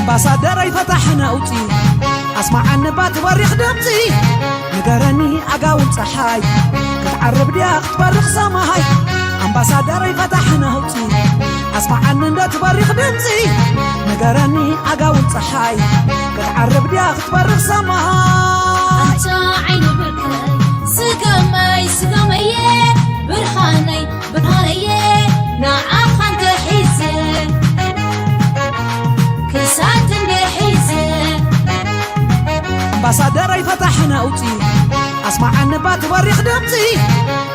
ኣምባሳደረይ ፈታሕ ነውፂ ኣስማዓኒ ባ ትበሪኽ ድምፂ ንገረኒ ኣጋውን ፀሓይ ክትዓርብ ድያ ክትበርኽ ሰማይ ኣምባሳደረይ ፈታሕ ነውፂ ኣስማዓኒ እንደ ትበሪኽ ድምፂ ንገረኒ ኣጋውን ፀሓይ ክትዓርብ ድያ ክትበርኽ ሰማይ ኣታ ዓይኒ ብርከይ ስገመይ ስገመየ ብርሃነይ ብርሃነየ ንዓኻ እንተሒዘ ክሳድ ክንደይ ሒዘ ኣምባሳደረይ ፈታሕ ነውፂ ኣስማዓኒ ባ ትበሪኽ ድምፂ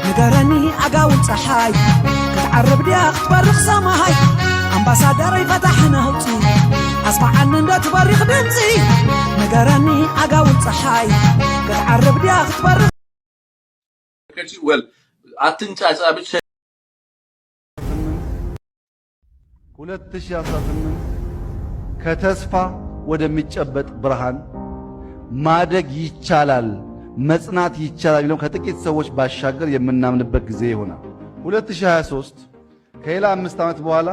ንገረኒ ኣጋውን ፀሓይ ክትዓርብ ድያ ክትበርኽ ሰማይ ኣምባሳደረይ ፈታሕ ነውፂ ኣስማዓኒ እንደ ትበሪኽ ድምፂ ንገረኒ ኣጋውን ፀሓይ ክትዓርብ ድያ ክትበርኽ ወል ኣትንጫጫ ብቻ ሁለት ሺህ አስራ ስምንት ከተስፋ ወደሚጨበጥ ብርሃን ማደግ ይቻላል፣ መጽናት ይቻላል የሚለው ከጥቂት ሰዎች ባሻገር የምናምንበት ጊዜ ይሆናል። ሁለት ሺህ ሃያ ሦስት ከሌላ አምስት ዓመት በኋላ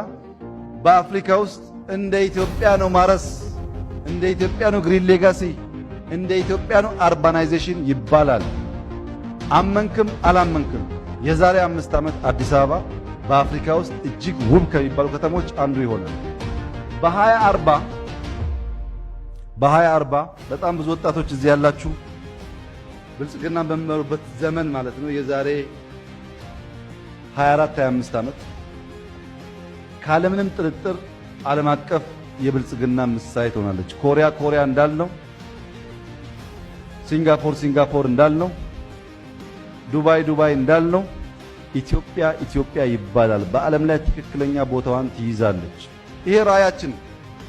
በአፍሪካ ውስጥ እንደ ኢትዮጵያ ነው ማረስ፣ እንደ ኢትዮጵያ ነው ግሪን ሌጋሲ፣ እንደ ኢትዮጵያ ነው አርባናይዜሽን ይባላል። አመንክም አላመንክም የዛሬ አምስት ዓመት አዲስ አበባ በአፍሪካ ውስጥ እጅግ ውብ ከሚባሉ ከተሞች አንዱ ይሆናል። በሃያ አርባ በሃያ አርባ በጣም ብዙ ወጣቶች እዚህ ያላችሁ ብልጽግናን በሚመሩበት ዘመን ማለት ነው የዛሬ ሃያ አራት ሃያ አምስት ዓመት ካለምንም ጥርጥር ዓለም አቀፍ የብልጽግና ምሳሌ ትሆናለች። ኮሪያ ኮሪያ እንዳልነው፣ ሲንጋፖር ሲንጋፖር እንዳልነው፣ ዱባይ ዱባይ እንዳልነው ኢትዮጵያ ኢትዮጵያ ይባላል። በዓለም ላይ ትክክለኛ ቦታዋን ትይዛለች። ይሄ ራዕያችን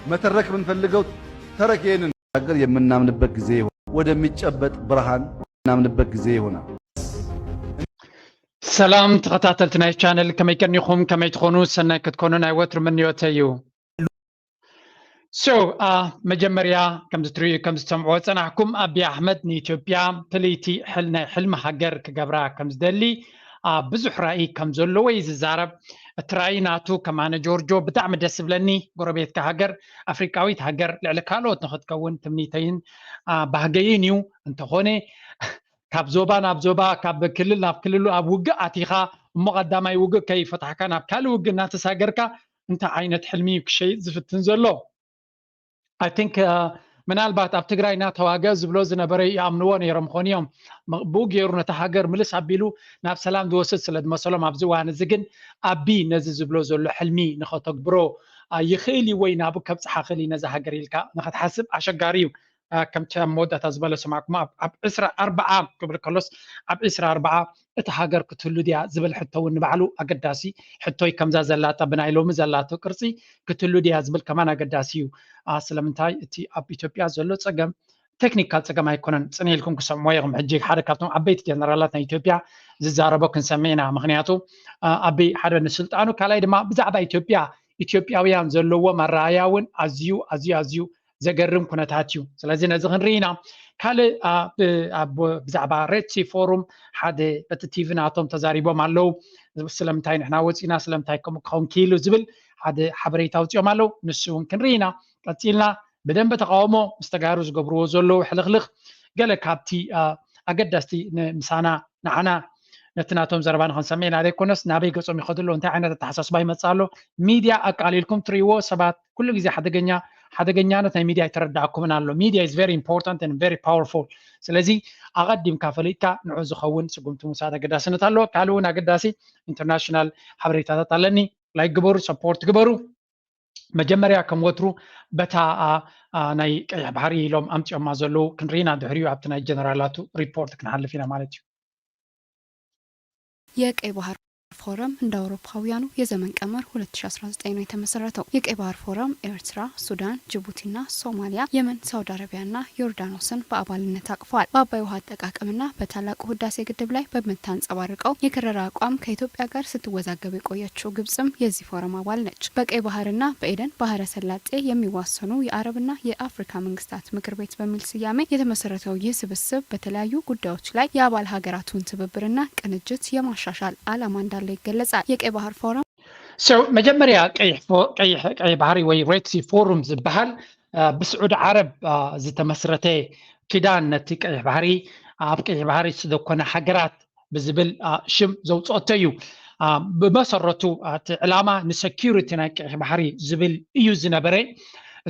መተረክ የምንፈልገው ተረክ ይሄንን ሀገር የምናምንበት ጊዜ ይሆናል። ወደሚጨበጥ ብርሃን የምናምንበት ጊዜ ይሆናል። ሰላም ተኸታተልቲ ናይ ቻነል ከመይ ቀኒኹም ከመይ ትኾኑ ሰናይ ክትኮኑ ናይ ወትሩ ምንዮተ እዩ። So መጀመርያ ከምዚ ትርእዩ ከምዚ ትሰምዕዎ ዝጸናሕኩም ኣቢ ኣሕመድ ንኢትዮጵያ ፍልይቲ ናይ ሕልሚ ሃገር ክገብራ ከም ዝደሊ ብዙሕ ራእይ ከም ዘለዎ እዩ ዝዛረብ። እቲ ራእይ ናቱ ከማነ ጆርጆ ብጣዕሚ ደስ ዝብለኒ። ጎረቤትካ ሃገር ኣፍሪቃዊት ሃገር ልዕሊ ካልኦት ንኽትከውን ትምኒተይን ባህገይን እዩ። እንተኾነ ካብ ዞባ ናብ ዞባ ካብ ክልል ናብ ክልሉ ኣብ ውግእ ኣቲኻ እሞ ቀዳማይ ውግእ ከይፈታሕካ ናብ ካልእ ውግእ እናተሳገርካ እንታይ ዓይነት ሕልሚ እዩ ክሸይጥ ዝፍትን ዘሎ? I think ምናልባት ኣብ ትግራይ እናተዋገ ዝብሎ ዝነበረ ይኣምንዎ ነይሮም ኾን እዮም። ብኡ ገይሩ ነታ ሃገር ምልስ ኣቢሉ ናብ ሰላም ዝወስድ ስለ ዝመሰሎም ኣብዚ እዋን እዚ ግን ኣቢ ነዚ ዝብሎ ዘሎ ሕልሚ ንኸተግብሮ ይኽእል እዩ ወይ ናብኡ ከብፅሓ ክእል እዩ ነዛ ሃገር ኢልካ ንኸትሓስብ ኣሸጋሪ እዩ። ከምቲ ኣብ መወዳእታ ዝበለ ሰማዕኩሞ ኣብ ዕስራ ኣርባዓ ክብል ከሎስ ኣብ ዕስራ ኣርባዓ እታ ሃገር ክትህሉ ድያ ዝብል ሕቶ እውን ንባዕሉ ኣገዳሲ ሕቶይ ከምዛ ዘላታ ብናይ ሎሚ ዘላቶ ቅርፂ ክትህሉ ድያ ዝብል ከማን ኣገዳሲ እዩ። ስለምንታይ እቲ ኣብ ኢትዮጵያ ዘሎ ፀገም ቴክኒካል ፀገም ኣይኮነን። ፅን ኢልኩም ክሰምዎ ኢኹም። ሕጂ ሓደ ካብቶም ዓበይቲ ጀነራላት ናይ ኢትዮጵያ ዝዛረቦ ክንሰምዕ ኢና። ምክንያቱ ኣቢ ሓደ ንስልጣኑ ካልኣይ ድማ ብዛዕባ ኢትዮጵያ ኢትዮጵያውያን ዘለዎም ኣረኣያ እውን ኣዝዩ ኣዝዩ ኣዝዩ ዘገርም ኩነታት እዩ። ስለዚ ነዚ ክንርኢ ኢና። ካልእ ብዛዕባ ሬድ ሲ ፎሩም ሓደ በቲ ቲቪ ናቶም ተዛሪቦም ኣለዉ። ስለምንታይ ንሕና ወፂና ስለምንታይ ከምኡ ክኸውን ክኢሉ ዝብል ሓደ ሓበሬታ ኣውፂኦም ኣለዉ። ንሱ እውን ክንርኢ ኢና። ቀፂልና ብደንበ ተቃውሞ ምስ ተጋሩ ዝገብርዎ ዘለዉ ሕልኽልኽ ገለ ካብቲ ኣገደስቲ ንምሳና ንዓና ነቲ ናቶም ዘረባ ንክንሰምዕ ኢና ዘይኮነስ ናበይ ገጾም ይኸዱ ኣለዉ እንታይ ዓይነት ኣተሓሳስባ ይመጽእ ኣሎ ሚድያ ኣቃሊልኩም ትርእይዎ ሰባት ኩሉ ግዜ ሓደገኛ ሓደገኛነት ናይ ሚድያ ኣይተረዳእኩምን ኣሎ media is very important and very powerful ስለዚ ኣቐዲምካ ፈሊጥካ ንዑ ዝኸውን ስጉምቲ ምውሳድ ኣገዳስነት ኣለዎ ካልእ እውን ኣገዳሲ ኢንተርናሽናል ሓበሬታታት ኣለኒ ላይክ ግበሩ ሰፖርት ግበሩ መጀመርያ ከም ወትሩ በታ ናይ ቀይሕ ባሕሪ ኢሎም ኣምፂኦማ ዘለዉ ክንርኢና ድሕሪኡ ኣብቲ ናይ ጀነራላቱ ሪፖርት ክንሓልፍ ኢና ማለት እዩ። የቀይ ባህር ፎረም እንደ አውሮፓውያኑ የዘመን ቀመር ሁለት ሺ አስራ ዘጠኝ ነው የተመሰረተው። የቀይ ባህር ፎረም ኤርትራ፣ ሱዳን፣ ጅቡቲና ሶማሊያ፣ የመን፣ ሳውዲ አረቢያና ዮርዳኖስን በአባልነት አቅፏል። በአባይ ውሃ አጠቃቀምና በታላቁ ህዳሴ ግድብ ላይ በምታንጸባርቀው የከረረ አቋም ከኢትዮጵያ ጋር ስትወዛገብ የቆየችው ግብጽም የዚህ ፎረም አባል ነች። በቀይ ባህርና በኤደን ባህረ ሰላጤ የሚዋሰኑ የአረብና የአፍሪካ መንግስታት ምክር ቤት በሚል ስያሜ የተመሰረተው ይህ ስብስብ በተለያዩ ጉዳዮች ላይ የአባል ሀገራቱን ትብብርና ቅንጅት የማሻሻል ዓላማ እንዳለው ይገለጻል። የቀይ ባህር ፎረም So መጀመርያ ቀይሕ ፎ- ቀይሕ ቀይ ባህሪ ወይ ሬድ ሲ ፎሩም ዝበሃል ብስዑዲ ዓረብ ዝተመስረተ ኪዳን ነቲ ቀይሕ ባሕሪ ኣብ ቀይሕ ባሕሪ ዝተደኮነ ሃገራት ብዝብል ሽም ዘውፅኦቶ እዩ። ብመሰረቱ እቲ ዕላማ ንሰኪሪቲ ናይ ቀይሕ ባሕሪ ዝብል እዩ ዝነበረ።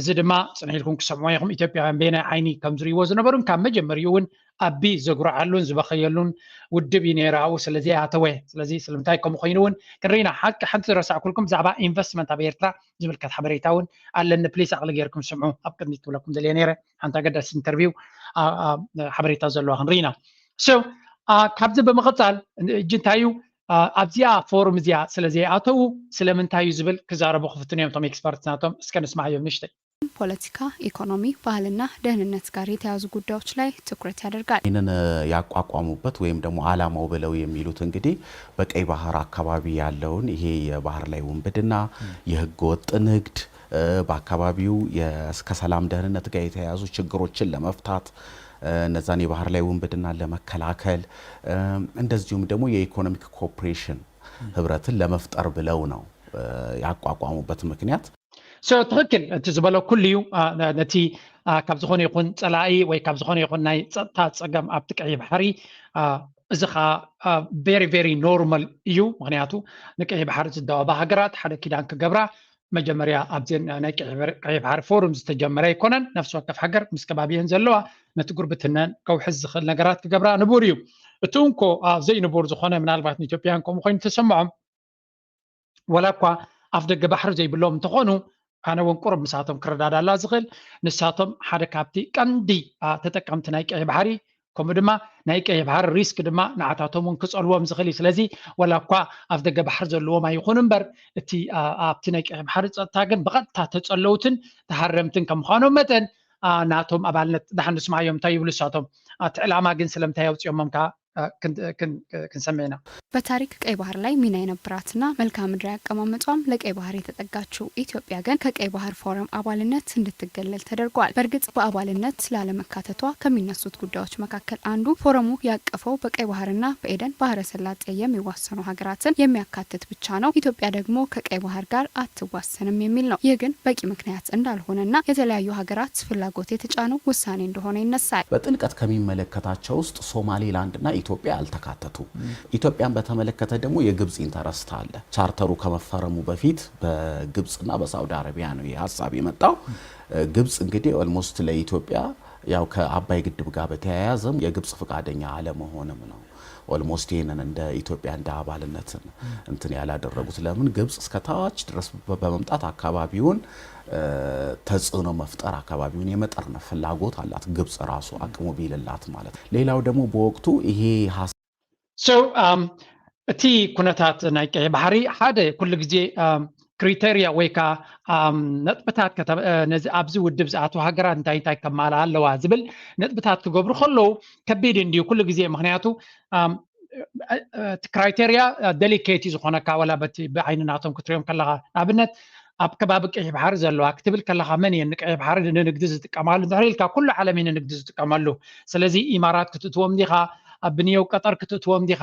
እዚ ድማ ፅንሕ ኢልኩም ክሰምዑ ኢኹም። ኢትዮጵያውያን በየናይ ዓይኒ ከም ዝርእይዎ ዝነበሩን ካብ መጀመሪኡ እውን ኣቢ ዘጉርዓሉን ዝበኸየሉን ውድብ እዩ ነይሩ ኣብኡ ስለዘይኣተወ። ስለዚ ስለምንታይ ከምኡ ኮይኑ እውን ክንርኢና። ሓቂ ሓንቲ ዝረሳዕኩልኩም ብዛዕባ ኢንቨስትመንት ኣብ ኤርትራ ዝምልከት ሓበሬታ እውን ኣለኒ። ፕሊስ ኣቕሊ ጌርኩም ስምዑ። ኣብ ቅድሚት ክብለኩም ደልየ ነይረ ሓንቲ ኣገዳሲ ኢንተርቪው ሓበሬታ ዘለዋ ክንርኢና። ሶ ካብዚ ብምቕፃል እጂ እንታይ እዩ ኣብዚኣ ፎርም እዚኣ ስለዘይኣተዉ ስለምንታይ እዩ ዝብል ክዛረቡ ክፍትኑ እዮም እቶም ኤክስፐርት ናቶም። እስከ ንስማዕዮም ንሽተይ። ፖለቲካ፣ ኢኮኖሚ፣ ባህልና ደህንነት ጋር የተያዙ ጉዳዮች ላይ ትኩረት ያደርጋል። ይህንን ያቋቋሙበት ወይም ደግሞ አላማው ብለው የሚሉት እንግዲህ በቀይ ባህር አካባቢ ያለውን ይሄ የባህር ላይ ውንብድና፣ የህገ ወጥ ንግድ፣ በአካባቢው ከሰላም ደህንነት ጋር የተያያዙ ችግሮችን ለመፍታት፣ እነዛን የባህር ላይ ውንብድናን ለመከላከል፣ እንደዚሁም ደግሞ የኢኮኖሚክ ኮኦፕሬሽን ህብረትን ለመፍጠር ብለው ነው ያቋቋሙበት ምክንያት። ትክክል፣ እቲ ዝበሎ ኩሉ እዩ። ነቲ ካብ ዝኾነ ይኹን ፀላኢ ወይ ካብ ዝኾነ ይኹን ናይ ፀጥታ ፀገም ኣብቲ ቀይሕ ባሕሪ፣ እዚ ከዓ very very normal እዩ። ምክንያቱ ንቀይሕ ባሕሪ ዝዳወባ ሃገራት ሓደ ኪዳን ክገብራ መጀመርያ ኣብዚ ናይ ቀይሕ ባሕሪ ፎርም ዝተጀመረ ኣይኮነን። ነፍሲ ወከፍ ሃገር ምስ ከባቢአን ዘለዋ ነቲ ጉርብትነን ከውሕስ ዝኽእል ነገራት ክገብራ ንቡር እዩ። እቲ እንኮ ዘይንቡር ዝኾነ ምናልባት ንኢትዮጵያን ከምኡ ኮይኑ ተሰምዖም ወላ እኳ ኣፍ ደገ ባሕሪ ዘይብሎም እንተኾኑ ኣነ እውን ቁሩብ ምሳቶም ክረዳዳላ ዝኽእል። ንሳቶም ሓደ ካብቲ ቀንዲ ተጠቀምቲ ናይ ቀይሕ ባሕሪ ከምኡ ድማ ናይ ቀይሕ ባሕሪ ሪስክ ድማ ንዓታቶም እውን ክፀልዎም ዝኽእል እዩ። ስለዚ ወላ እኳ ኣፍ ደገ ባሕሪ ዘለዎም ኣይኹኑ እምበር እቲ ኣብቲ ናይ ቀይሕ ባሕሪ ፀጥታ ግን ብቐጥታ ተፀለውትን ተሃረምትን ከም ምዃኖም መጠን ናቶም ኣባልነት ደሓን ንስማዮም እንታይ ይብሉ እሳቶም። እቲ ዕላማ ግን ስለምንታይ ኣውፅኦሞም ከዓ ክንሰምዕ ኢና። በታሪክ ቀይ ባህር ላይ ሚና የነበራትና መልክዓ ምድራዊ አቀማመጧም ለቀይ ባህር የተጠጋችው ኢትዮጵያ ግን ከቀይ ባህር ፎረም አባልነት እንድትገለል ተደርጓል። በእርግጥ በአባልነት ላለመካተቷ ከሚነሱት ጉዳዮች መካከል አንዱ ፎረሙ ያቀፈው በቀይ ባህርና በኤደን ባህረ ሰላጤ የሚዋሰኑ ሀገራትን የሚያካትት ብቻ ነው። ኢትዮጵያ ደግሞ ከቀይ ባህር ጋር አትዋሰንም የሚል ነው። ይህ ግን በቂ ምክንያት እንዳልሆነና የተለያዩ ሀገራት ፍላጎት የተጫነው ውሳኔ እንደሆነ ይነሳል። በጥልቀት ከሚመለከታቸው ውስጥ ሶማሌላንድ እና ኢትዮጵያ አልተካተቱም። ኢትዮጵያን በተመለከተ ደግሞ የግብጽ ኢንተረስት አለ። ቻርተሩ ከመፈረሙ በፊት በግብጽና በሳውዲ አረቢያ ነው ይህ ሀሳብ የመጣው። ግብጽ እንግዲህ ኦልሞስት ለኢትዮጵያ ያው ከአባይ ግድብ ጋር በተያያዘም የግብጽ ፍቃደኛ አለመሆንም ነው። ኦልሞስት ይህንን እንደ ኢትዮጵያ እንደ አባልነትን እንትን ያላደረጉት ለምን ግብጽ እስከ ታች ድረስ በመምጣት አካባቢውን ተጽዕኖ መፍጠር አካባቢውን የመጠርነፍ ፍላጎት አላት ግብጽ ራሱ አቅሙ ቢልላት ማለት ነው። ሌላው ደግሞ በወቅቱ ይሄ so እቲ ኩነታት ናይ ቀይ ባሕሪ ሓደ ኩሉ ግዜ ክሪተርያ ወይ ከዓ ነጥብታት ነዚ ኣብዚ ውድብ ዝኣትው ሃገራት እንታይ እንታይ ከማልኣ ኣለዋ ዝብል ነጥብታት ክገብሩ ከለዉ ከቢድ እንድዩ ኩሉ ግዜ። ምክንያቱ እቲ ክራይተርያ ደሊኬት እዩ ዝኾነካ ዋላ በቲ ብዓይኒ ናቶም ክትሪኦም ከለካ ንኣብነት ኣብ ከባቢ ቀይሕ ባሕሪ ዘለዋ ክትብል ከለካ መን እየን ንቀይሕ ባሕሪ ንንግዲ ዝጥቀማሉ እንድሕር ኢልካ ኩሉ ዓለም እዩ ንንግዲ ዝጥቀመሉ። ስለዚ ኢማራት ክትእትዎም ዲካ ኣብ ብንየው ቀጠር ክትእትዎም ዲካ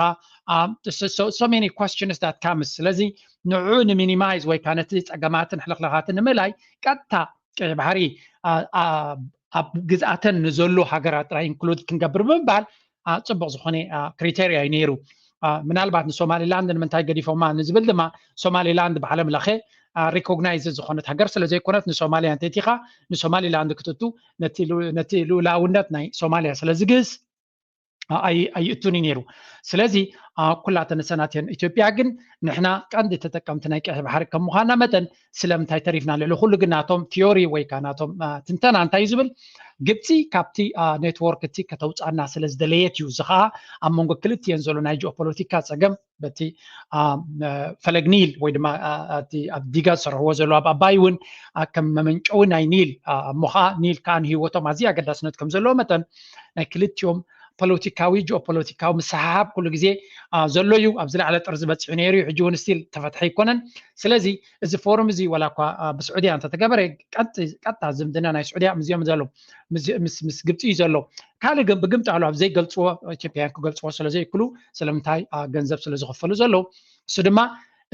so many questions that comes ስለዚ ንዑ ንሚኒማይዝ ወይ ከዓ ነቲ ፀገማትን ሕልክልካትን ንምእላይ ቀጥታ ቀይሕ ባሕሪ ኣብ ግዝኣተን ንዘሉ ሃገራት ጥራይ ኢንክሉድ ክንገብር ብምባል ፅቡቅ ዝኾነ ክሪቴርያ እዩ ነይሩ። ምናልባት ንሶማሊላንድ ንምንታይ ገዲፎማ ንዝብል ድማ ሶማሊላንድ ብዓለም ለኸ ሪኮግናይዝ ዝኾነት ሃገር ስለዘይኮነት ንሶማሊያ እንተቲኻ ንሶማሊላንድ ክትእቱ ነቲ ልኡላውነት ናይ ሶማሊያ ስለዝግህስ ኣይእቱን እዩ ነይሩ። ስለዚ ኩላተን ሰናትየን ኢትዮጵያ ግን ንሕና ቀንዲ ተጠቀምቲ ናይ ቀይሕ ባሕሪ ከም ምዃና መጠን ስለምንታይ ተሪፍና? ልዕሊ ኩሉ ግን ናቶም ቲዮሪ ወይ ከዓ ናቶም ትንተና እንታይ እዩ ዝብል ግብፂ ካብቲ ኔትወርክ እቲ ከተውፃና ስለ ዝደለየት እዩ። እዚ ከዓ ኣብ መንጎ ክልትየን ዘሎ ናይ ጂኦፖለቲካ ፀገም በቲ ፈለግ ኒል ወይ ድማ ኣብ ዲጋ ዝሰርሕዎ ዘሎ ኣብ ኣባይ እውን ከም መመንጨዊ ናይ ኒል እሞ ከዓ ኒል ከዓ ንህይወቶም ኣዝዩ ኣገዳስነት ከም ዘለዎ መጠን ናይ ክልቲኦም ፖለቲካዊ ጂኦፖለቲካዊ ምስሕሓብ ኩሉ ግዜ ዘሎ እዩ። ኣብ ዝለዓለ ጥርዚ በፂሑ ነይሩ እዩ። ሕጂ እውን ስቲል ተፈትሐ ኣይኮነን። ስለዚ እዚ ፎርም እዚ ዋላ እኳ ብስዑድያ እንተተገበረ ቀጥታ ዝምድና ናይ ስዑድያ ምስዚኦም ዘሎ ምስ ግብፂ እዩ ዘሎ። ካልእ ግን ብግምጣሉ ኣብ ዘይገልፅዎ ኢትዮጵያውያን ክገልፅዎ ስለዘይክሉ ስለምንታይ ገንዘብ ስለዝኸፈሉ ዘለዉ እሱ ድማ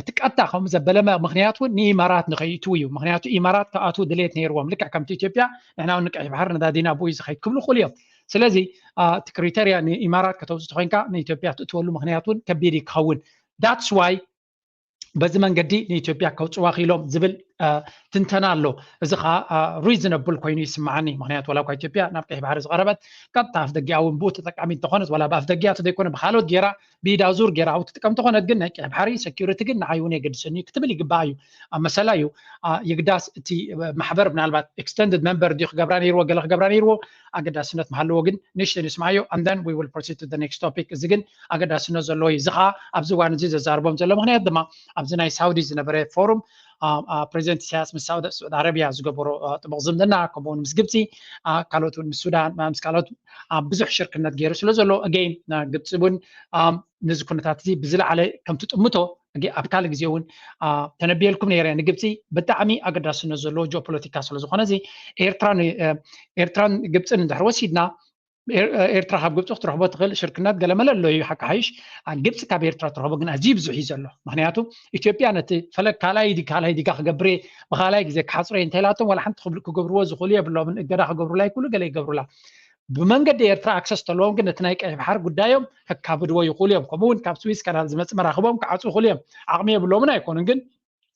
እቲ ቀጥታ ከምኡ ዘበለ ምኽንያት እውን ንኢማራት ንኸይእትዉ እዩ። ምኽንያቱ ኢማራት ክኣትዉ ድሌት ነይርዎም። ልክዕ ከምቲ ኢትዮጵያ ንሕና እውን ንቀይሕ ባሕሪ ነዳዲና ብኡ እዩ ዝኸይድ ክብሉ ይኽእሉ እዮም። ስለዚ እቲ ክሪተርያ ንኢማራት ከተውፅእ ተኮይንካ ንኢትዮጵያ ትእትወሉ ምኽንያት እውን ከቢድ እዩ ክኸውን። That's why በዚ መንገዲ ንኢትዮጵያ ከውፅዋ ክኢሎም ዝብል ትንተና ኣሎ። እዚ ከዓ ሪዝነብል ኮይኑ ይስምዓኒ። ምክንያቱ ዋላ እኳ ኢትዮጵያ ናብ ቀይሕ ባሕሪ ዝቐረበት ቀጥታ ኣፍ ደጊኣ እውን ብኡ ተጠቃሚ እንተኾነት ዋላ ብኣፍ ደጊኣ ተዘይኮነ ብካልኦት ጌራ ብኢዳ ዙር ጌራ ኣብኡ ትጥቀም እንተኾነት ግን ናይ ቀይሕ ባሕሪ ሰኪሪቲ ግን ንዓይ እውን የገድሰኒ ክትብል ይግባእ እዩ። ኣብ መሰላ እዩ። የግዳስ እቲ ማሕበር ምናልባት ኤክስተንድድ ሜምበር ድዩ ክገብራ ነይርዎ ገለ ክገብራ ነይርዎ ኣገዳስነት ምሃለዎ ግን ንእሽተይ ንስማዮ and then we will proceed to the next topic። እዚ ግን ኣገዳስነት ዘለዎ እዩ። እዚ ከዓ ኣብዚ እዋን እዚ ዘዛርቦም ዘሎ ምክንያት ድማ ኣብዚ ናይ ሳውዲ ዝነበረ ፎሩም ፕሬዚደንት ኢሳያስ ምስ ሳውዲ ኣረቢያ ዝገበሮ ጥቡቕ ዝምድና ከምኡውን ምስ ግብፂ ካልኦት እውን ምስ ሱዳን ምስ ካልኦት ብዙሕ ሽርክነት ገይሩ ስለ ዘሎ again ግብፂ እውን ነዚ ኩነታት እዚ ብዝለዓለ ከም ትጥምቶ ኣብ ካልእ ግዜ እውን ተነብየልኩም ነይረ። ንግብፂ ብጣዕሚ ኣገዳስነት ዘለዎ ጂኦፖለቲካ ስለ ዝኾነ እዚ ኤርትራን ኤርትራን ግብፅን እንድሕር ወሲድና ኤርትራ ካብ ግብፂ ክትረኽቦ ትኽእል ሽርክነት ገለመለ ኣሎ እዩ ሓቂ ሓይሽ። ግብፂ ካብ ኤርትራ ትረኽቦ ግን ኣዝዩ ብዙሕ እዩ ዘሎ። ምክንያቱ ኢትዮጵያ ነቲ ፈለግ ካልኣይ ዲ ካልኣይ ዲጋ ክገብር ብካልኣይ ግዜ ክሓፅሮ እንተኢላቶም ዋላ ሓንቲ ክገብርዎ ዝኽእሉ የብሎምን። እገዳ ክገብሩላ ይክእሉ ገለ ይገብሩላ። ብመንገዲ ኤርትራ ኣክሰስ ተለዎም ግን ነቲ ናይ ቀይሕ ባሕር ጉዳዮም ከካብድዎ ይኽእሉ እዮም። ከምኡ እውን ካብ ስዊስ ካናል ዝመፅ መራኽቦም ክዓፁ ይኽእሉ እዮም። ዓቕሚ የብሎምን ኣይኮኑን ግን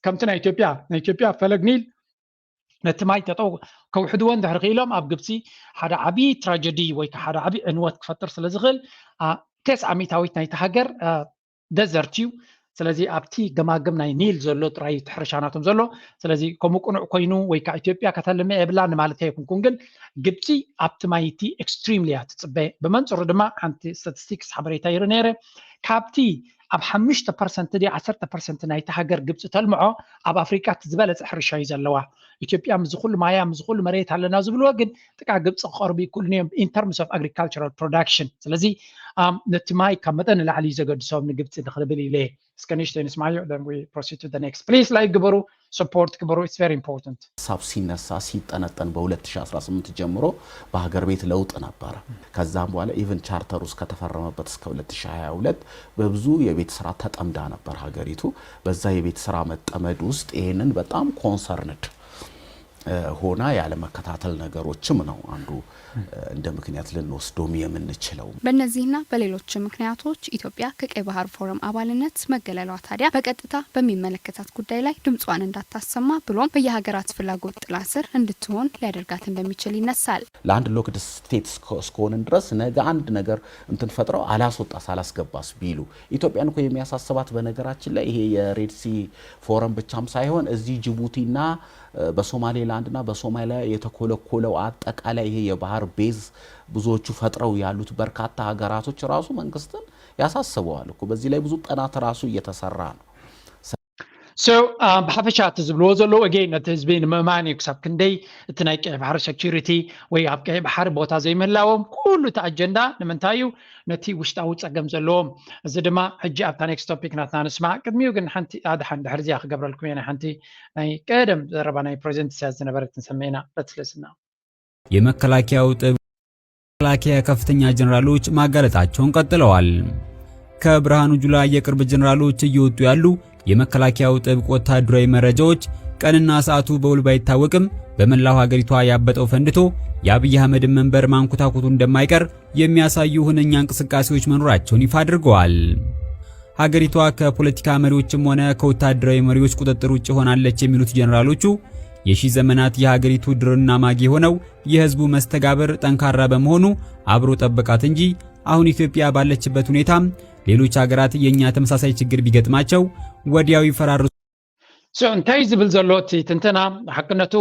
ከምቲ ናይ ኢትዮጵያ ናይ ኢትዮጵያ ፈለግ ኒል ነቲ ማይ ጠጠው ከውሕድዎ እንድሕር ክኢሎም ኣብ ግብፂ ሓደ ዓብዪ ትራጀዲ ወይ ከዓ ሓደ ዓብዪ ዕንወት ክፈጥር ስለ ዝኽእል ተስዓ ሚእታዊት ናይቲ ሃገር ደዘርት እዩ። ስለዚ ኣብቲ ገማግም ናይ ኒል ዘሎ ጥራይ እቲ ሕርሻ ናቶም ዘሎ። ስለዚ ከምኡ ቅኑዕ ኮይኑ ወይ ከዓ ኢትዮጵያ ከተልሚ የብላን ማለት ኣይኩንኩን ግን ግብፂ ኣብቲ ማይ እቲ ኤክስትሪምሊ እያ ትፅበ። ብመንፅሩ ድማ ሓንቲ ስታቲስቲክስ ሓበሬታ ይርኢ ነይረ ካብቲ ኣብ ሓሙሽተ ፐርሰንት ድዩ ዓሰርተ ፐርሰንት ናይቲ ሃገር ግብፂ ተልምዖ ኣብ ኣፍሪቃ እቲ ዝበለፀ ሕርሻ እዩ ዘለዋ። ኢትዮጵያ ምስ ኩሉ ማያ ምስ ኩሉ መሬት ኣለና ዝብልዎ ግን ጥቃ ግብፂ ክቐርቡ ይክእሉን እዮም in terms of agricultural production። ስለዚ ነቲ ማይ ካብ መጠን ንላዕሊ እዩ ዘገድሶም ንግብፂ ንክንብል ኢለ እስከ ንእሽተይ ንስማዮ then we proceed to the next please like ግበሩ support ግበሩ it's very important። ሀሳብ ሲነሳ ሲጠነጠን በ ሁለት ሺ አስራ ስምንት ጀምሮ በሀገር ቤት ለውጥ ነበረ። ከዛም በኋላ even ቻርተሩ እስከተፈረመበት እስከ ሁለት ሺ ሃያ ሁለት በብዙ የቤት ስራ ተጠምዳ ነበር ሀገሪቱ። በዛ የቤት ስራ መጠመድ ውስጥ ይሄንን በጣም concerned ሆና ያለመከታተል ነገሮችም ነው አንዱ እንደ ምክንያት ልንወስደውም የምንችለው። በእነዚህና በሌሎች ምክንያቶች ኢትዮጵያ ከቀይ ባህር ፎረም አባልነት መገለሏ ታዲያ በቀጥታ በሚመለከታት ጉዳይ ላይ ድምፅዋን እንዳታሰማ ብሎም በየሀገራት ፍላጎት ጥላ ስር እንድትሆን ሊያደርጋት እንደሚችል ይነሳል። Landlocked state እስከሆንን ድረስ ነገ አንድ ነገር እንትን ፈጥረው አላስወጣስ አላስገባስ ቢሉ ኢትዮጵያን እኮ የሚያሳስባት በነገራችን ላይ ይሄ የ Red Sea Forum ብቻም ሳይሆን እዚህ ጅቡቲና በሶማሌላንድና በሶማሊያ የተኮለኮለው አጠቃላይ ይሄ የባህር ቤዝ ብዙዎቹ ፈጥረው ያሉት በርካታ ሀገራቶች ራሱ መንግስትን ያሳስበዋል እኮ። በዚህ ላይ ብዙ ጥናት ራሱ እየተሰራ ነው። So ብሓፈሻ እቲ ዝብልዎ ዘለዉ again ነቲ ህዝቢ ንምእማን እዩ ክሳብ ክንደይ እቲ ናይ ቀይሕ ባሕሪ security ወይ ኣብ ቀይሕ ባሕሪ ቦታ ዘይምህላዎም ኩሉ እቲ ኣጀንዳ ንምንታይ እዩ ነቲ ውሽጣዊ ፀገም ዘለዎም። እዚ ድማ ሕጂ ኣብታ next topic ናትና ንስማዕ። ቅድሚኡ ግን ሓንቲ ኣድሓን ድሕሪ እዚኣ ክገብረልኩም እየ ናይ ሓንቲ ናይ ቀደም ዘረባ ናይ ፕሬዚደንት ኢሳያስ ዝነበረት ንሰምዕ ኢና። Let's listen now። የመከላከያው ጥብቅ መከላከያ ከፍተኛ ጀነራሎች ማጋለጣቸውን ቀጥለዋል። ከብርሃኑ ጁላ የቅርብ ጀነራሎች እየወጡ ያሉ የመከላከያው ጥብቅ ወታደራዊ መረጃዎች ቀንና ሰዓቱ በውል ባይታወቅም በመላው ሀገሪቷ ያበጠው ፈንድቶ የአብይ አህመድን መንበር ማንኮታኮቱ እንደማይቀር የሚያሳዩ ሁነኛ እንቅስቃሴዎች መኖራቸውን ይፋ አድርገዋል። ሀገሪቷ ከፖለቲካ መሪዎችም ሆነ ከወታደራዊ መሪዎች ቁጥጥር ውጭ ሆናለች የሚሉት ጀነራሎቹ የሺ ዘመናት የሀገሪቱ ድርና ማግ የሆነው የህዝቡ መስተጋብር ጠንካራ በመሆኑ አብሮ ጠበቃት እንጂ አሁን ኢትዮጵያ ባለችበት ሁኔታ ሌሎች ሀገራት የእኛ ተመሳሳይ ችግር ቢገጥማቸው ወዲያው ይፈራርሱ So እንታይ ዝብል ዘሎ እቲ ትንተና ሓቅነቱ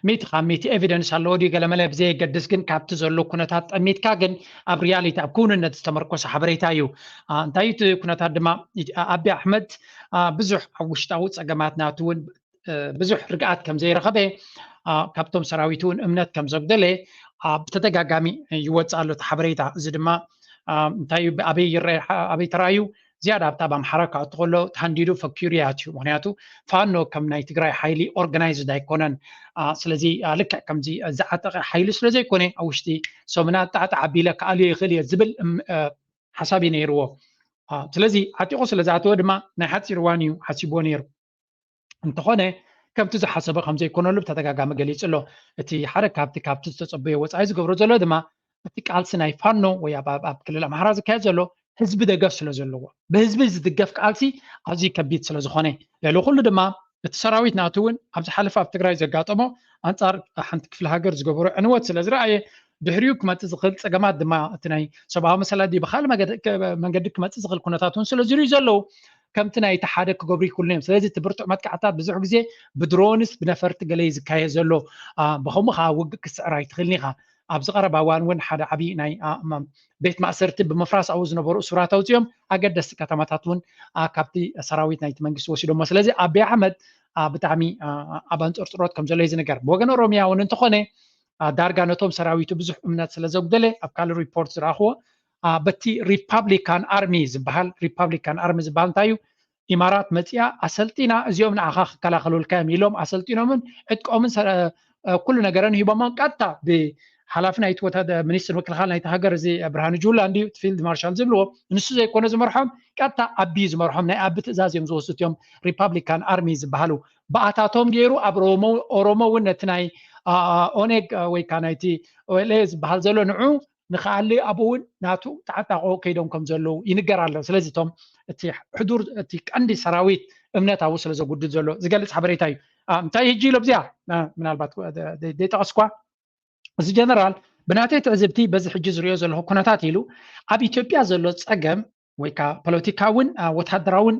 ሚእቲ ካብ ሚእቲ evidence ኣለዎ ድዩ ገለመለ ብዘየገድስ ግን ካብቲ ዘሎ ኩነታት ጠሚትካ ግን ኣብ reality ኣብ ክውንነት ዝተመርኮሰ ሓበሬታ እዩ። እንታይ እቲ ኩነታት ድማ ኣቢ ኣሕመድ ብዙሕ ኣብ ውሽጣዊ ፀገማት ናቱ እውን ብዙሕ ርግኣት ከም ዘይረኸበ ካብቶም ሰራዊት እውን እምነት ከም ዘጉደለ ብተደጋጋሚ ይወፅእ ኣሎ እቲ ሓበሬታ። እዚ ድማ እንታይ እዩ ኣበይ ይረአ ኣበይ ተራእዩ ዝያዳ ኣብታ ኣብ ኣምሓራ ክኣቱ ከሎ ተሃንዲዱ ፈኪሩ እያ ኣትዩ። ምክንያቱ ፋኖ ከም ናይ ትግራይ ሓይሊ organized ኣይኮነን። ስለዚ ልክዕ ከምዚ ዝዓጠቐ ሓይሊ ስለ ዘይኮነ ኣብ ውሽጢ ሰሙናት ጣዕጣዕ ኣቢለ ክኣልዮ ይኽእል እየ ዝብል ሓሳብ እዩ ነይርዎ። ስለዚ ዓጢቑ ስለ ዝኣተወ ድማ ናይ ሓፂር እዋን እዩ ሓሲብዎ ነይሩ። እንተኾነ ከምቲ ዝሓሰቦ ከም ዘይኮነሉ ብተደጋጋሚ ገሊጹ ኣሎ። እቲ ሓደ ካብቲ ካብቲ ዝተጸበዮ ወጻኢ ዝገብሮ ዘሎ ድማ እቲ ቃልሲ ናይ ፋኖ ወይ ኣብ ክልል ኣምሓራ ዝካየድ ዘሎ ህዝቢ ደገፍ ስለ ዘለዎ፣ ብህዝቢ ዝድገፍ ቃልሲ ኣዝዩ ከቢድ ስለ ዝኾነ፣ ልዕሊ ኩሉ ድማ እቲ ሰራዊት ናቱ እውን ኣብ ዝሓለፈ ኣብ ትግራይ ዘጋጠሞ ኣንጻር ሓንቲ ክፍለ ሃገር ዝገበሮ ዕንወት ስለ ዝረኣየ፣ ድሕሪኡ ክመጽእ ዝኽእል ጸገማት ድማ እቲ ናይ ሰብኣዊ መሰላት ድዩ ብኻልእ መንገዲ ክመጽእ ዝኽእል ኩነታት እውን ስለ ዝርእዩ ዘለዉ፣ ከምቲ ናይቲ ሓደ ክገብሩ ይክእሉን እዮም። ስለዚ እቲ ብርቱዕ መጥቃዕታት ብዙሕ ግዜ ብድሮንስ ብነፈርቲ ገለ እዩ ዝካየድ ዘሎ። ብኸምኡ ከዓ ውግእ ክስዕር ኣይትኽእልን ኢኻ። ኣብዚ ቀረባ እዋን እውን ሓደ ዓብዪ ናይ ቤት ማእሰርቲ ብምፍራስ ኣብኡ ዝነበሩ እሱራት ኣውፅኦም ኣገደስቲ ከተማታት እውን ካብቲ ሰራዊት ናይቲ መንግስቲ ወሲዶሞ። ስለዚ ኣቢይ ኣሕመድ ብጣዕሚ ኣብ ኣንፅርፅሮት ከም ዘሎ እዩ ዝንገር። ብወገን ኦሮሚያ እውን እንተኾነ ዳርጋ ነቶም ሰራዊቱ ብዙሕ እምነት ስለ ዘጉደለ ኣብ ካልእ ሪፖርት ዝረኣኽዎ በቲ ሪፓብሊካን ኣርሚ ዝበሃል፣ ሪፓብሊካን ኣርሚ ዝበሃል እንታይ እዩ? ኢማራት መፂኣ ኣሰልጢና እዚኦም ንዓኻ ክከላኸሉልካ እዮም ኢሎም ኣሰልጢኖምን ዕጥቆምን ኩሉ ነገረን ሂቦሞም ቀጥታ ብሓላፊ ናይቲ ወታደ-፣ ሚኒስትር ምክልኻል ናይቲ ሃገር እዚ ብርሃኑ ጁላ እንድዩ እቲ ፊልድ ማርሻል ዝብልዎ ንሱ ዘይኮነ ዝመርሖም ቀጥታ ኣቢ ዝመርሖም ናይ ኣቢ ትእዛዝ እዮም ዝወስዱ እዮም ሪፓብሊካን ኣርሚ ዝበሃሉ። ብኣታቶም ገይሩ ኣብ ኦሮሞ እውን ነቲ ናይ ኦኔግ ወይ ከዓ ናይቲ ኦኤልኤ ዝበሃል ዘሎ ንዑ ንክኣሊ ኣብኡ እውን ናቱ ተዓጣቆ ከይዶም ከም ዘለዉ ይንገር ኣሎ። ስለዚ እቶም እቲ ሕዱር እቲ ቀንዲ ሰራዊት እምነት ኣብኡ ስለ ዘጉድል ዘሎ ዝገልጽ ሓበሬታ እዩ። እንታይ ህጂ ኢሎ ኣብዚኣ ምናልባት ዘይጠቐስኳ እዚ ጀነራል ብናተይ ትዕዝብቲ በዚ ሕጂ ዝሪኦ ዘለኹ ኩነታት ኢሉ ኣብ ኢትዮጵያ ዘሎ ጸገም ወይ ከዓ ፖለቲካውን ወታደራውን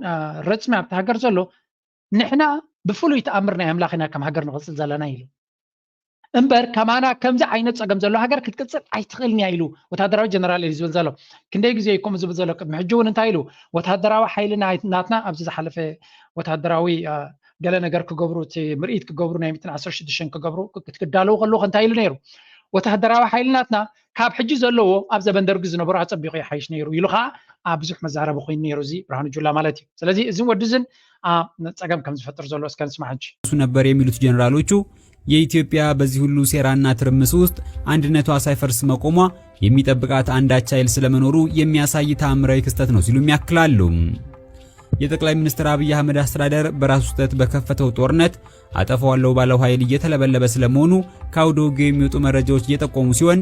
ረጽሚ ኣብቲ ሃገር ዘሎ ንሕና ብፍሉይ ተኣምር ናይ ኣምላኽ ኢና ከም ሃገር ንቕጽል ዘለና ኢሉ። እምበር ከማና ከምዚ ዓይነት ጸገም ዘሎ ሃገር ክትቅጽል ኣይትኽእልን እያ ኢሉ ወታደራዊ ጀነራል እዩ ዝብል ዘሎ። ክንደይ ግዜ እዩ ከምኡ ዝብል ዘሎ? ቅድሚ ሕጂ እውን እንታይ ኢሉ? ወታደራዊ ሓይሊ ናይ-፣ ናትና ኣብዚ ዝሓለፈ ወታደራዊ ገለ ነገር ክገብሩ፣ እቲ ምርኢት ክገብሩ፣ ናይ ሚእትን ዓሰርተ ሽዱሽተን ክገብሩ ክዳለዉ ከለዉ እንታይ ኢሉ ነይሩ? ወታደራዊ ሓይሊ ናትና ካብ ሕጂ ዘለዎ ኣብ ዘበን ደርጊ ዝነበሩ ኣጸቢቑ ይሓይሽ ነይሩ ኢሉ ከዓ ኣብ ብዙሕ መዛረቢ ኮይኑ ነይሩ እዚ ብርሃኑ ጁላ ማለት እዩ። ስለዚ እዚ ወዲ እዝን ጸገም ከም ዝፈጥር ዘሎ እስከ ንስማዕ ሕጂ። እሱ ነበር የሚሉት ጀነራሎቹ የኢትዮጵያ በዚህ ሁሉ ሴራና ትርምስ ውስጥ አንድነቷ ሳይፈርስ መቆሟ የሚጠብቃት አንዳች ኃይል ስለመኖሩ የሚያሳይ ተአምራዊ ክስተት ነው ሲሉም ያክላሉ። የጠቅላይ ሚኒስትር አብይ አህመድ አስተዳደር በራሱ ስህተት በከፈተው ጦርነት አጠፋዋለሁ ባለው ኃይል እየተለበለበ ስለመሆኑ ከአውደ ውጊያው የሚወጡ መረጃዎች እየጠቆሙ ሲሆን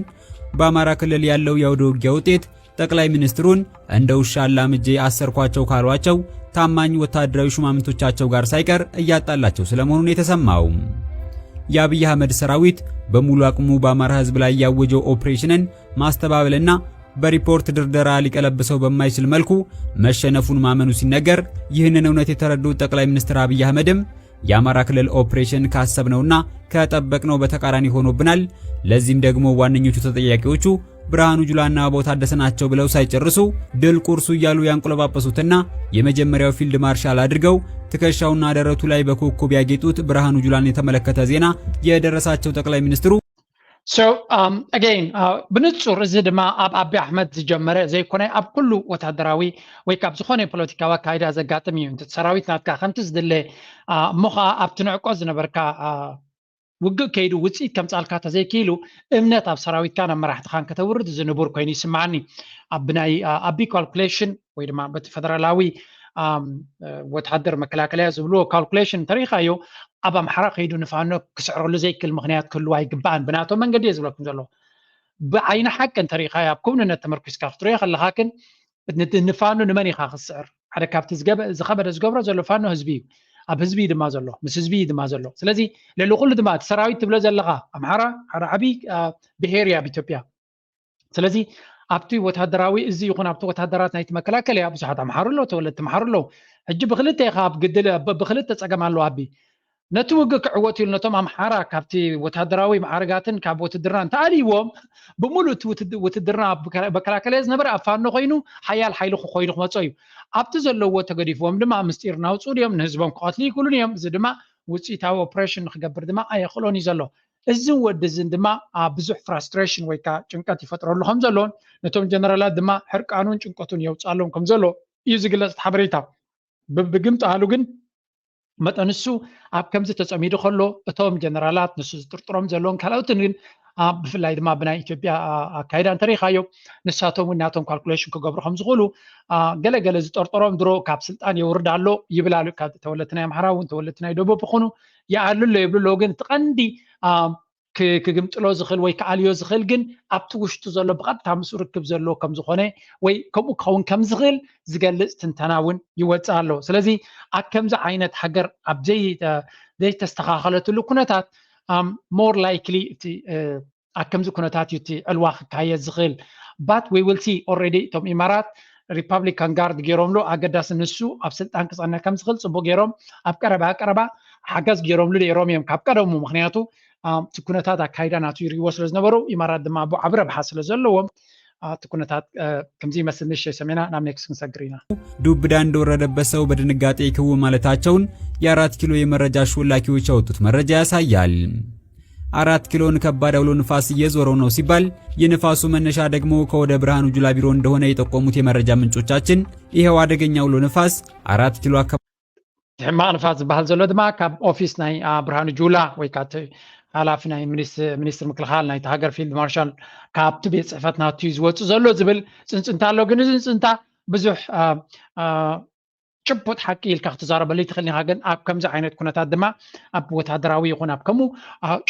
በአማራ ክልል ያለው የአውደ ውጊያ ውጤት ጠቅላይ ሚኒስትሩን እንደ ውሻ አላምጄ አሰርኳቸው ካሏቸው ታማኝ ወታደራዊ ሹማምንቶቻቸው ጋር ሳይቀር እያጣላቸው ስለመሆኑ ነው የተሰማው። የአብይ አህመድ ሰራዊት በሙሉ አቅሙ በአማራ ህዝብ ላይ ያወጀው ኦፕሬሽንን ማስተባበልና በሪፖርት ድርደራ ሊቀለብሰው በማይችል መልኩ መሸነፉን ማመኑ ሲነገር፣ ይህንን እውነት የተረዱት ጠቅላይ ሚኒስትር አብይ አህመድም የአማራ ክልል ኦፕሬሽን ካሰብነውና ከጠበቅነው በተቃራኒ ሆኖብናል። ለዚህም ደግሞ ዋነኞቹ ተጠያቂዎቹ ብርሃኑ ጁላና አበባው ታደሰ ናቸው ብለው ሳይጨርሱ ድል ቁርሱ እያሉ ያንቆለጳጳሱትና የመጀመሪያው ፊልድ ማርሻል አድርገው ትከሻውና ደረቱ ላይ በኮከብ ያጌጡት ብርሃኑ ጁላን የተመለከተ ዜና የደረሳቸው ጠቅላይ ሚኒስትሩ So, um, again, ብንጹር እዚ ድማ ኣብ ኣቢ ኣሕመድ ዝጀመረ ዘይኮነ ኣብ ኩሉ ወታደራዊ ወይ ካብ ዝኾነ ፖለቲካዊ ኣካይዳ ዘጋጥም እዩ። ሰራዊት ናትካ ከምቲ ዝድለ እሞ ከዓ ኣብቲ ንዕቆ ዝነበርካ ውግእ ከይዱ ውፅኢት ከምፃልካ ተዘይክኢሉ እምነት ኣብ ሰራዊትካን ኣብ መራሕትኻን ከተውርድ እዚ ንቡር ኮይኑ ይስማዓኒ። ኣብ ናይ ኣቢ ካልኩሌሽን ወይ ድማ በቲ ፈደራላዊ ወታደር መከላከልያ ዝብልዎ ካልኩሌሽን እንተሪኢኻዮ ኣብ ኣምሓራ ከይዱ ንፋኖ ክስዕረሉ ዘይክእል ምክንያት ክህልዎ ኣይግባእን። ብናቶም መንገዲ እየ ዝብለኩም ዘሎ። ብዓይኒ ሓቂ እንተሪኢኻዮ ኣብ ክውንነት ተመርኩስካ ክትሪኦ ከለኻ ግን ንፋኖ ንመን ኢኻ ክትስዕር? ሓደ ካብቲ ዝኸበደ ዝገብሮ ዘሎ ፋኖ ህዝቢ እዩ። ኣብ ህዝቢ እዩ ድማ ዘሎ፣ ምስ ህዝቢ እዩ ድማ ዘሎ። ስለዚ ልዕሊ ኩሉ ድማ እቲ ሰራዊት ትብሎ ዘለኻ ኣምሓራ ሓደ ዓብዪ ብሄር እዩ ኣብ ኢትዮጵያ። ስለዚ ኣብቲ ወታደራዊ እዚ ይኹን ኣብቲ ወታደራት ናይቲ መከላከልያ ብዙሓት ኣምሓሩ ኣለዉ፣ ተወለድቲ ኣምሓሩ ኣለዉ። ሕጂ ብክልተ ኢኻ ኣብ ግድል ብክልተ ፀገም ኣለዎ ኣቢ ነቲ ውግእ ክዕወት ኢሉ ነቶም ኣምሓራ ካብቲ ወታደራዊ ማዕርጋትን ካብ ውትድርና እንተኣልይዎም ብምሉእ እቲ ውትድርና መከላከልያ ዝነበረ ኣብ ፋኖ ኮይኑ ሓያል ሓይሊ ኮይኑ ክመፅኦ እዩ። ኣብቲ ዘለዎ ተገዲፍዎም ድማ ምስጢር እናውፅኡ ድዮም ንህዝቦም ክቐትሉ ይክእሉን እዮም። እዚ ድማ ውፅኢታዊ ኦፕሬሽን ንክገብር ድማ ኣየኽእሎን እዩ ዘሎ። እዝን ወዲ እዝን ድማ ብዙሕ ፍራስትሬሽን ወይ ከዓ ጭንቀት ይፈጥረሉ ከም ዘሎን ነቶም ጀነራላት ድማ ሕርቃኑን ጭንቀቱን የውፅኣሎም ከም ዘሎ እዩ ዝግለፅ እቲ ሓበሬታ። ብግምጣሉ ግን መጠን እሱ ኣብ ከምዚ ተፀሚዱ ከሎ እቶም ጀነራላት ንሱ ዝጥርጥሮም ዘለውን ካልኦትን ግን ብፍላይ ድማ ብናይ ኢትዮጵያ ኣካይዳ እንተሪኢኻዮ፣ ንሳቶም እውን ናቶም ካልኩሌሽን ክገብሩ ከም ዝኽእሉ፣ ገለገለ ዝጠርጠሮም ድሮ ካብ ስልጣን የውርድ ኣሎ ይብል ኣሎ። ካብ ተወለድቲ ናይ ኣምሓራ እውን ተወለድቲ ናይ ደቡብ ይኹኑ ይኣሉ ኣሎ ይብሉ ኣለዉ። ግን እቲ ቀንዲ ክግምጥሎ ዝኽእል ወይ ክኣልዮ ዝኽእል ግን ኣብቲ ውሽጡ ዘሎ ብቐጥታ ምስኡ ርክብ ዘለዎ ከም ዝኾነ ወይ ከምኡ ክኸውን ከም ዝኽእል ዝገልጽ ትንተና እውን ይወጽእ ኣሎ። ስለዚ ኣብ ከምዚ ዓይነት ሃገር ኣብ ዘይተስተኻኸለትሉ ኩነታት more likely እቲ ኣብ ከምዚ ኩነታት እዩ እቲ ዕልዋ ክካየድ ዝኽእል። But we will see. Already እቶም ኢማራት ሪፓብሊካን ጋርድ ገይሮምሉ። ኣገዳሲ ንሱ ኣብ ስልጣን ክጸንሕ ከም ዝኽእል ጽቡቅ ገይሮም ኣብ ቀረባ ቀረባ ሓገዝ ገይሮምሉ ነይሮም እዮም ካብ ቀደሙ። ምክንያቱ እቲ ኩነታት ኣካይዳ ናቱ ይርእይዎ ስለ ዝነበሩ፣ ኢማራት ድማ ብዓቢ ረብሓ ስለ ዘለዎም እቲ ኩነታት ከምዚ ይመስል። ንእሽተይ ሰሜና ናብ ኔክስት ክንሰግር ኢና። ዱብ እዳ እንደወረደበት ሰው በድንጋጤ ክው ማለታቸውን የአራት ኪሎ የመረጃ ሹላኪዎች ያወጡት መረጃ ያሳያል። አራት ኪሎን ከባድ አውሎ ንፋስ እየዞረው ነው ሲባል፣ የንፋሱ መነሻ ደግሞ ከወደ ብርሃኑ ጁላ ቢሮ እንደሆነ የጠቆሙት የመረጃ ምንጮቻችን፣ ይኸው አደገኛ አውሎ ንፋስ አራት ኪሎ አካባቢ ሕማቕ ንፋስ ዝበሃል ዘሎ ድማ ካብ ኦፊስ ናይ ብርሃኑ ጁላ ወይ ካብ ሓላፊ ናይ ሚኒስትር ምክልኻል ናይቲ ሃገር ፊልድ ማርሻል ካብቲ ቤት ጽሕፈት ናቱ ዝወፅእ ዘሎ ዝብል ፅንፅንታ ኣሎ። ግን እዚ ፅንፅንታ ብዙሕ ጭቡጥ ሓቂ ኢልካ ክትዛረበሉ ይትኽእል ኢኻ። ግን ኣብ ከምዚ ዓይነት ኩነታት ድማ ኣብ ወታደራዊ ይኹን ኣብ ከምኡ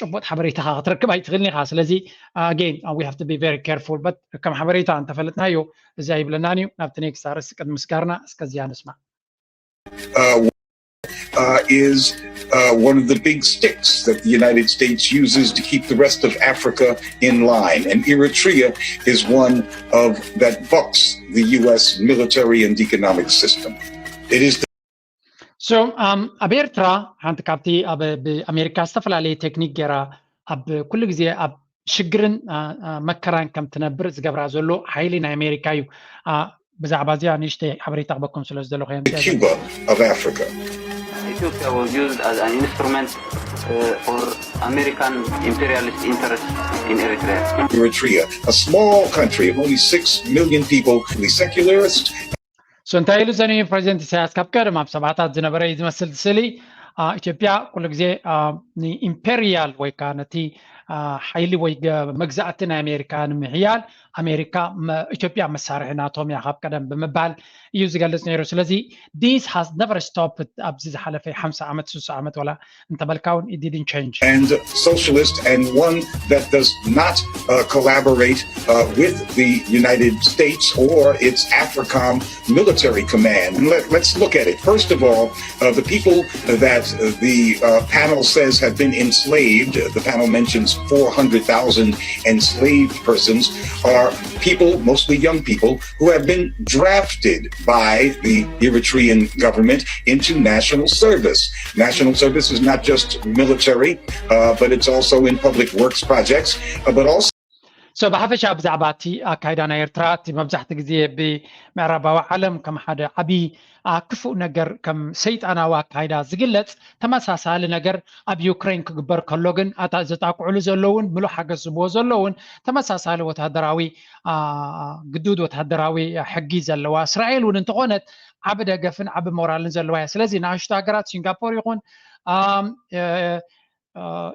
ጭቡጥ ሓበሬታኻ ክትረክብ ኣይትኽእልን ኢኻ። ስለዚ again we have to be very careful, but ከም ሓበሬታ እንተፈለጥናዮ እዚ ኣይብለናን እዩ። ናብቲ ኔክስት ኣርእስቲ ቅድሚ ምስጋርና እስከዚኣ ንስማዕ። Uh, uh, is uh, one of the big sticks that the United States uses to keep the rest of Africa in line. And Eritrea is one of that bucks the U S military and economic system. It is the So um, ኣብ ኤርትራ ሓንቲ ካብቲ ኣብ ብኣሜሪካ ዝተፈላለየ ቴክኒክ ገይራ ኣብ ኩሉ ግዜ ኣብ ሽግርን መከራን ከም ትነብር ዝገብራ ዘሎ ሓይሊ ናይ ኣሜሪካ እዩ። ብዛዕባ እዚኣ ንእሽተይ ሓበሬታ ክበኩም ስለ ዝደለኹ እየ። Cuba of Africa. Ethiopia was used as an instrument uh, for American imperialist interests in Eritrea. Eritrea, a small country of only six million people, the secularist. So እንታይ ኢሉ ዘኒ ፕሬዚደንት ኢሳያስ ካብ ቀደም ኣብ ሰባታት ዝነበረ እዩ ዝመስል ስእሊ። ኢትዮጵያ ኩሉ ግዜ ንኢምፔሪያል ወይ ከዓ ነቲ ሓይሊ ወይ መግዛእቲ ናይ ኣሜሪካ ንምሕያል ኣሜሪካ ኢትዮጵያ መሳርሒ ናቶም እያ ካብ ቀደም ብምባል እዩ ዝገልጽ ነይሩ። ስለዚ this has never stopped ኣብዚ ዝሓለፈ ሓምሳ ዓመት ስሳ ዓመት ወላ እንተበልካ እውን it didn't change. And socialist and one that does not uh, collaborate uh, with the United States or its AFRICOM military command. And let, let's look at it. First of all, uh, the people that uh, the uh, panel says have been enslaved, the panel mentions four hundred thousand enslaved persons, are people, mostly young people, who have been drafted by the Eritrean government into national service. National service is not just military, uh, but it's also in public works projects, uh, but also So ብሓፈሻ ብዛዕባ እቲ ኣካይዳ ናይ ኤርትራ እቲ መብዛሕቲ ግዜ ብምዕራባዊ ዓለም ከም ሓደ ዓብዪ ክፉእ ነገር ከም ሰይጣናዊ ኣካይዳ ዝግለጽ ተመሳሳሊ ነገር ኣብ ዩክሬን ክግበር ከሎ ግን ኣታ ዘጣቅዕሉ ዘለውን ምሉእ ሓገዝ ዝብዎ ዘለውን ተመሳሳሊ ወታደራዊ ግዱድ ወታደራዊ ሕጊ ዘለዋ እስራኤል እውን እንተኾነት ዓቢ ደገፍን ዓቢ ሞራልን ዘለዋ እያ። ስለዚ ንኣሽቱ ሃገራት ሲንጋፖር ይኹን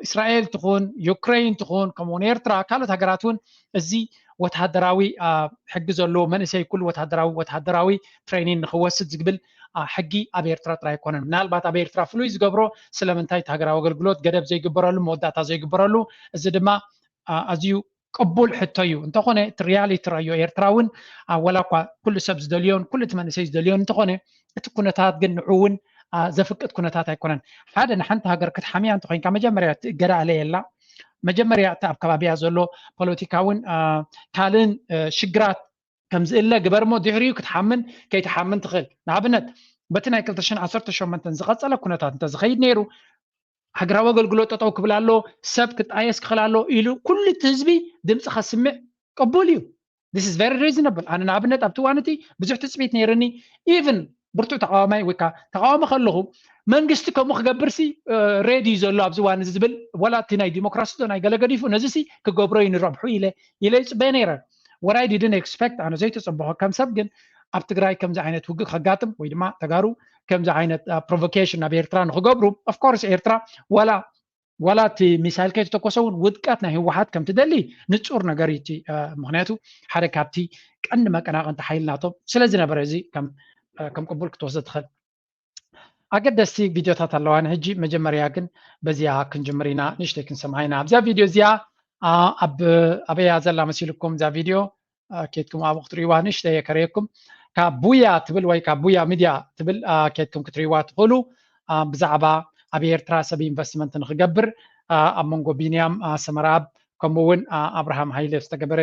እስራኤል ትኹን ዩክሬን ትኹን ከምኡውን ኤርትራ ካልኦት ሃገራት እውን እዚ ወታደራዊ ሕጊ ዘለዎ መንእሰይ ኩሉ ወታደራዊ ወታደራዊ ትሬኒን ንክወስድ ዝግብል ሕጊ ኣብ ኤርትራ ጥራይ ኣይኮነን። ምናልባት ኣብ ኤርትራ ፍሉይ ዝገብሮ ስለምንታይ እቲ ሃገራዊ ኣገልግሎት ገደብ ዘይግበረሉ መወዳእታ ዘይግበረሉ እዚ ድማ ኣዝዩ ቅቡል ሕቶ እዩ። እንተኾነ እቲ ሪያሊቲ ረዮ ኤርትራ እውን ወላ እኳ ኩሉ ሰብ ዝደልዮን ኩሉ እቲ መንእሰይ ዝደልዮን እንተኾነ እቲ ኩነታት ግን ንዑ እውን ዘፍቅድ ኩነታት ኣይኮነን። ሓደ ንሓንቲ ሃገር ክትሓምያ እንተኮይንካ መጀመርያ እቲ እገዳ ኣለየላ መጀመርያ እቲ ኣብ ከባቢያ ዘሎ ፖለቲካውን ካልእን ሽግራት ከም ዝእለ ግበር እሞ ድሕሪኡ ክትሓምን ከይትሓምን ትኽእል። ንኣብነት በቲ ናይ ክልተ ሽሕን ዓሰርተ ሸሞንተን ዝቐጸለ ኩነታት እንተዝኸይድ ነይሩ ሃገራዊ ኣገልግሎት ጠጠው ክብል ኣሎ፣ ሰብ ክጣየስ ክኽእል ኣሎ ኢሉ ኩሉ እቲ ህዝቢ ድምፂ ከስምዕ ቅቡል እዩ። This is very reasonable. ኣነ ንኣብነት ኣብቲ እዋን እቲ ብዙሕ ትፅቢት ነይርኒ። ኢቭን ብርቱዕ ተቃዋማይ ወይ ከዓ ተቃዋሚ ከለኹ መንግስቲ ከምኡ ክገብር ሲ ሬዲ እዩ ዘሎ ኣብዚ እዋን እዚ ዝብል ወላ እቲ ናይ ዲሞክራሲ ዶ ናይ ገለ ገዲፉ ነዚ ሲ ክገብሮ እዩ ንረብሑ ኢለ ኢለ ይፅበየ ነይረ። What I didn't expect ኣነ ዘይተፀበኹ ከም ሰብ ግን ኣብ ትግራይ ከምዚ ዓይነት ውግእ ከጋጥም ወይ ድማ ተጋሩ ከምዚ ዓይነት ፕሮቮኬሽን ናብ ኤርትራ ንክገብሩ of course ኤርትራ ወላ ዋላ እቲ ሚሳይል ከይተተኮሰ እውን ውድቀት ናይ ህወሓት ከም ትደሊ ንፁር ነገር እዩ። ምክንያቱ ሓደ ካብቲ ቀንዲ መቀናቀንቲ ሓይሊ ናቶም ስለዝነበረ እዚ ከም ቅቡል ክትወስዶ ትኽእል። ኣገደስቲ ቪድዮታት ኣለዋ። ንሕጂ መጀመርያ ግን በዚኣ ክንጅምር ኢና፣ ንእሽተይ ክንሰምዓ ኢና። ኣብዛ ቪድዮ እዚኣ ኣበያ ዘላ መሲልኩም እዛ ቪድዮ ኬድኩም ኣብኡ ክትርእይዋ ንእሽተይ የከረየኩም። ካብ ቡያ ትብል ወይ ካብ ቡያ ሚድያ ትብል ኬድኩም ክትርእይዋ ትኽእሉ። ብዛዕባ ኣብ ኤርትራ ሰብ ኢንቨስትመንት ንክገብር ኣብ መንጎ ቢንያም ሰመራኣብ ከምኡ እውን ኣብርሃም ሃይለ ዝተገበረ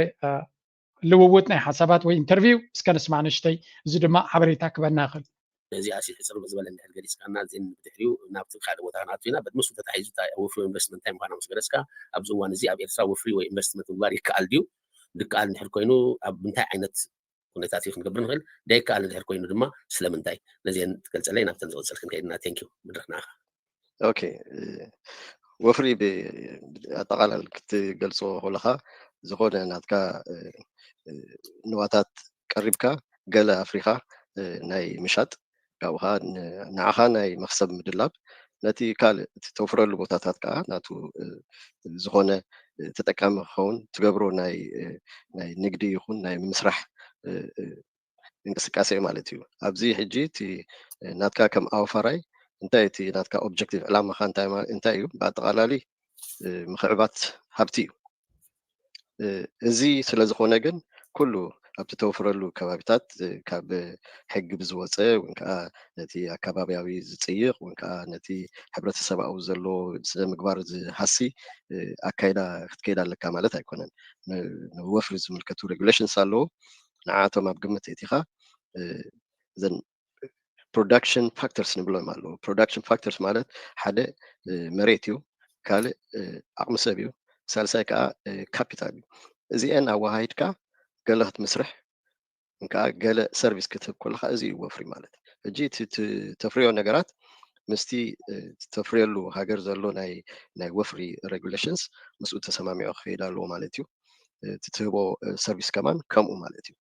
ልውውጥ ናይ ሓሳባት ወይ ኢንተርቪው እስከ ንስማዕ ንእሽተይ። እዚ ድማ ሓበሬታ ክበና ይኽእል። ነዚኣ ሲ ሕፅር ዝበለ እንድሕር ገሊፅካና፣ እዚን ብድሕሪኡ ናብቲ ካልእ ቦታ ክንኣቱ ኢና። በቲ ምስኡ ተታሒዙ እታ ወፍሪ ኢንቨስትመንት እንታይ ምዃና ምስ ገለፅካ፣ ኣብዚ እዋን እዚ ኣብ ኤርትራ ወፍሪ ወይ ኢንቨስትመንት ምግባር ይከኣል ድዩ? ድከኣል እንድሕር ኮይኑ ኣብ ምንታይ ዓይነት ኩነታት እዩ ክንገብር ንኽእል? ደይከኣል እንድሕር ኮይኑ ድማ ስለምንታይ? ነዚአን ትገልፀለይ፣ ናብተን ዝቕፅል ክንከይድና። ቴንኪዩ። መድረኽ ንዓኻ። ኦኬ፣ ወፍሪ ኣጠቓላል ክትገልጾ ከለኻ ዝኾነ ናትካ ንዋታት ቀሪብካ ገለ ኣፍሪኻ ናይ ምሻጥ፣ ካብኡ ኸዓ ንዓኻ ናይ መኽሰብ ምድላብ፣ ነቲ ካልእ እቲ ተውፍረሉ ቦታታት ከዓ ናቱ ዝኾነ ተጠቃሚ ክኸውን ትገብሮ ናይ ናይ ንግዲ ይኹን ናይ ምስራሕ እንቅስቃሴ ማለት እዩ። ኣብዚ ሕጂ እቲ ናትካ ከም ኣውፋራይ እንታይ እቲ ናትካ ኦብጀክቲቭ ዕላማኻ እንታይ ማ- እንታይ እዩ? ብኣጠቓላሊ እ፣ ምኽዕባት ሃብቲ እዩ። እ፣ እዚ ስለ ዝኾነ ግን ኩሉ ኣብቲ ተወፍረሉ ከባቢታት እ፣ ካብ ሕጊ ብዝወፀ ወይ ከዓ ነቲ ኣከባቢያዊ ዝፅይቕ ወይ ከዓ ነቲ ሕብረተሰባዊ ዘሎ ስነ ምግባር ዝሃሲ እ፣ ኣካይዳ ክትከይድ ኣለካ ማለት ኣይኮነን። ን- ንወፍሪ ዝምልከቱ ሬጉሌሽንስ ኣለዉ። ንዓቶም ኣብ ግምት እቲኻ እ፣ እዘን ፕሮዳክሽን ፋክተርስ ንብሎም ኣለዉ። ፕሮዳክሽን ፋክተርስ ማለት ሓደ እ፣ መሬት እዩ፣ ካልእ እ፣ ዓቕሚ ሰብ እዩ፣ ሳልሳይ ከዓ እ፣ ካፒታል እዩ። እዚአን ኣወሃሂድካ ገለ ክትምስርሕ እንከዓ ገለ ሰርቪስ ክትህብ ከለካ እዚ እዩ ወፍሪ ማለት። ሕጂ እቲ ተፍርዮ ነገራት ምስቲ እ፣ ተፍርየሉ ሃገር ዘሎ ናይ ናይ ወፍሪ ሬጉሌሽንስ ምስኡ ተሰማሚዑ ክኸይድ ኣለዎ ማለት እዩ። እ፣ እቲ ትህቦ እ፣ ሰርቪስ ከማን ከምኡ ማለት እዩ።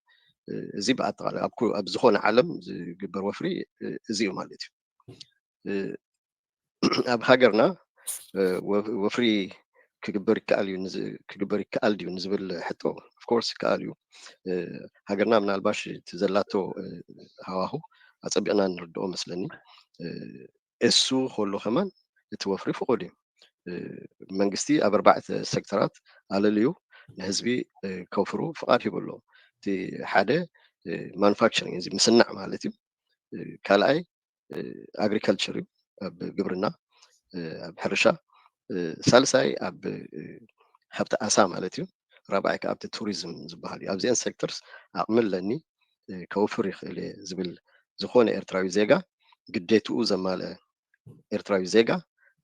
እ፣ እዚ ብኣጠቃላይ ኣብ ኩ- ኣብ ዝኾነ ዓለም ዝግበር ወፍሪ እ፣ እዚ እዩ ማለት እዩ። እ፣ ኣብ ሃገርና እ፣ ወ- ወፍሪ ክግበር ይከኣል እዩ ንዝ- ክግበር ይከኣል ድዩ ንዝብል ሕቶ ኦፍኮርስ ይከኣል እዩ። እ፣ ሃገርና ምናልባሽ እቲ ዘላቶ እ፣ ሃዋሁ ኣጸቢቕና ንርድኦ መስለኒ። እ፣ እሱ ከሎ ከማን እቲ ወፍሪ ፍቑድ እዩ። እ፣ መንግስቲ ኣብ ኣርባዕተ ሴክተራት ኣለልዩ ንህዝቢ እ፣ ከውፍሩ ፍቓድ ሂቡ ኣሎ። እቲ ሓደ ማኑፋክቸሪንግ እዚ ምስናዕ ማለት እዩ። እ፣ ካልኣይ ኣግሪካልቸር እዩ፣ ኣብ ግብርና እ፣ ኣብ ሕርሻ። እ፣ ሳልሳይ ኣብ እ፣ ሃብቲ ኣሳ ማለት እዩ። ራብዓይ ከዓ ኣብቲ ቱሪዝም ዝበሃል እዩ። ኣብዚአን ሴክተርስ ዓቕሚ ኣለኒ እ፣ ከውፍር ይኽእል እየ ዝብል ዝኾነ ኤርትራዊ ዜጋ ግዴትኡ ዘማልአ ኤርትራዊ ዜጋ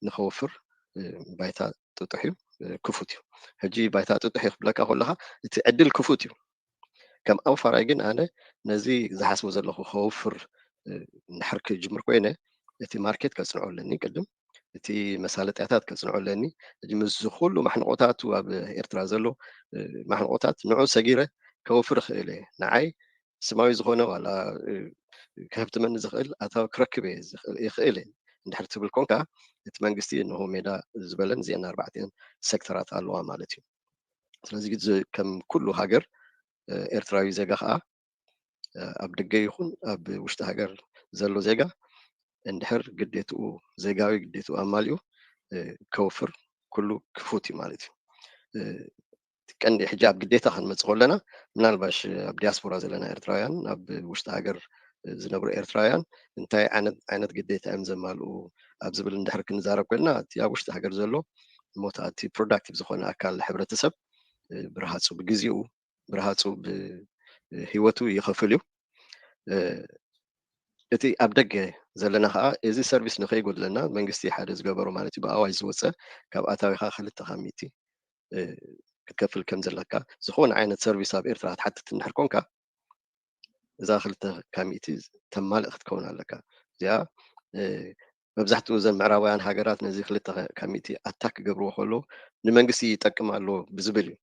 ንኸውፍር እ፣ ባይታ ጥጡሕ እዩ፣ እ፣ ክፉት እዩ። ሕጂ ባይታ ጥጡሕ እዩ ክብለካ ከለኻ እቲ ዕድል ክፉት እዩ። ከም ኣውፋራይ ግን ኣነ ነዚ ዝሓስቦ ዘለኹ ከውፍር እ፣ እንድሕር ክጅምር ኮይነ እቲ ማርኬት ከጽንዖ ኣለኒ ቅድም፣ እቲ መሳለጥያታት ከጽንዖ ኣለኒ። ሕጂ ምስዚ ኩሉ ማሕንቆታቱ ኣብ ኤርትራ ዘሎ እ፣ ማሕንቆታት ንዑ ሰጊረ ከውፍር እኽእል እየ። ንዓይ ስማዊ ዝኾነ ዋላ እ፣ ከህብትመኒ ዝኽእል ኣታዊ ክረክብ እየ ዝኽእል- ይኽእል እየ እንድሕር ትብል ኮንካ እቲ መንግስቲ እንሆ ሜዳ ዝበለን እዚአን ኣርባዕቲአን ሴክተራት ኣለዋ ማለት እዩ። ስለዚ እዚ ከም ኩሉ ሃገር እ፣ ኤርትራዊ ዜጋ ከዓ እ፣ ኣብ ደገ ይኹን ኣብ ውሽጢ ሃገር ዘሎ ዜጋ እንድሕር ግዴትኡ ዜጋዊ ግዴትኡ ኣማሊኡ እ፣ ከውፍር ኩሉ ክፉት እዩ ማለት እዩ። እ፣ ቀንዲ ሕጂ ኣብ ግዴታ ክንመጽእ ከለና ምናልባሽ ኣብ ዲያስፖራ ዘለና ኤርትራውያን ኣብ ውሽጢ ሃገር ዝነብሩ ኤርትራውያን እንታይ ዓይነት ዓይነት ግዴታ እዮም ዘማልኡ ኣብ ዝብል እንድሕር ክንዛረብ ኮይንና እቲ ኣብ ውሽጢ ሃገር ዘሎ እሞ እቲ ፕሮዳክቲቭ ዝኾነ ኣካል ሕብረተሰብ እ፣ ብርሃፁ ብግዜኡ ብርሃፁ ብህይወቱ ይኸፍል እዩ። እ፣ እቲ ኣብ ደገ ዘለና ከዓ እዚ ሰርቪስ ንኸይጎድለና መንግስቲ ሓደ ዝገበሮ ማለት እዩ ብኣዋጅ ዝወፀ ካብ ኣታዊኻ ክልተ ካብ ሚእቲ እ፣ ክትከፍል ከም ዘለካ ዝኾነ ዓይነት ሰርቪስ ኣብ ኤርትራ ክትሓትት እንድሕር ኮንካ እዛ ክልተ ካብ ሚእቲ ተማልእ ክትከውን ኣለካ። እዚኣ እ፣ መብዛሕትኡ እዘን ምዕራባውያን ሃገራት ነዚ ክልተ ካብ ሚእቲ ኣታክ ክገብርዎ ከለዉ ንመንግስቲ ይጠቅም ኣሎ ብዝብል እዩ።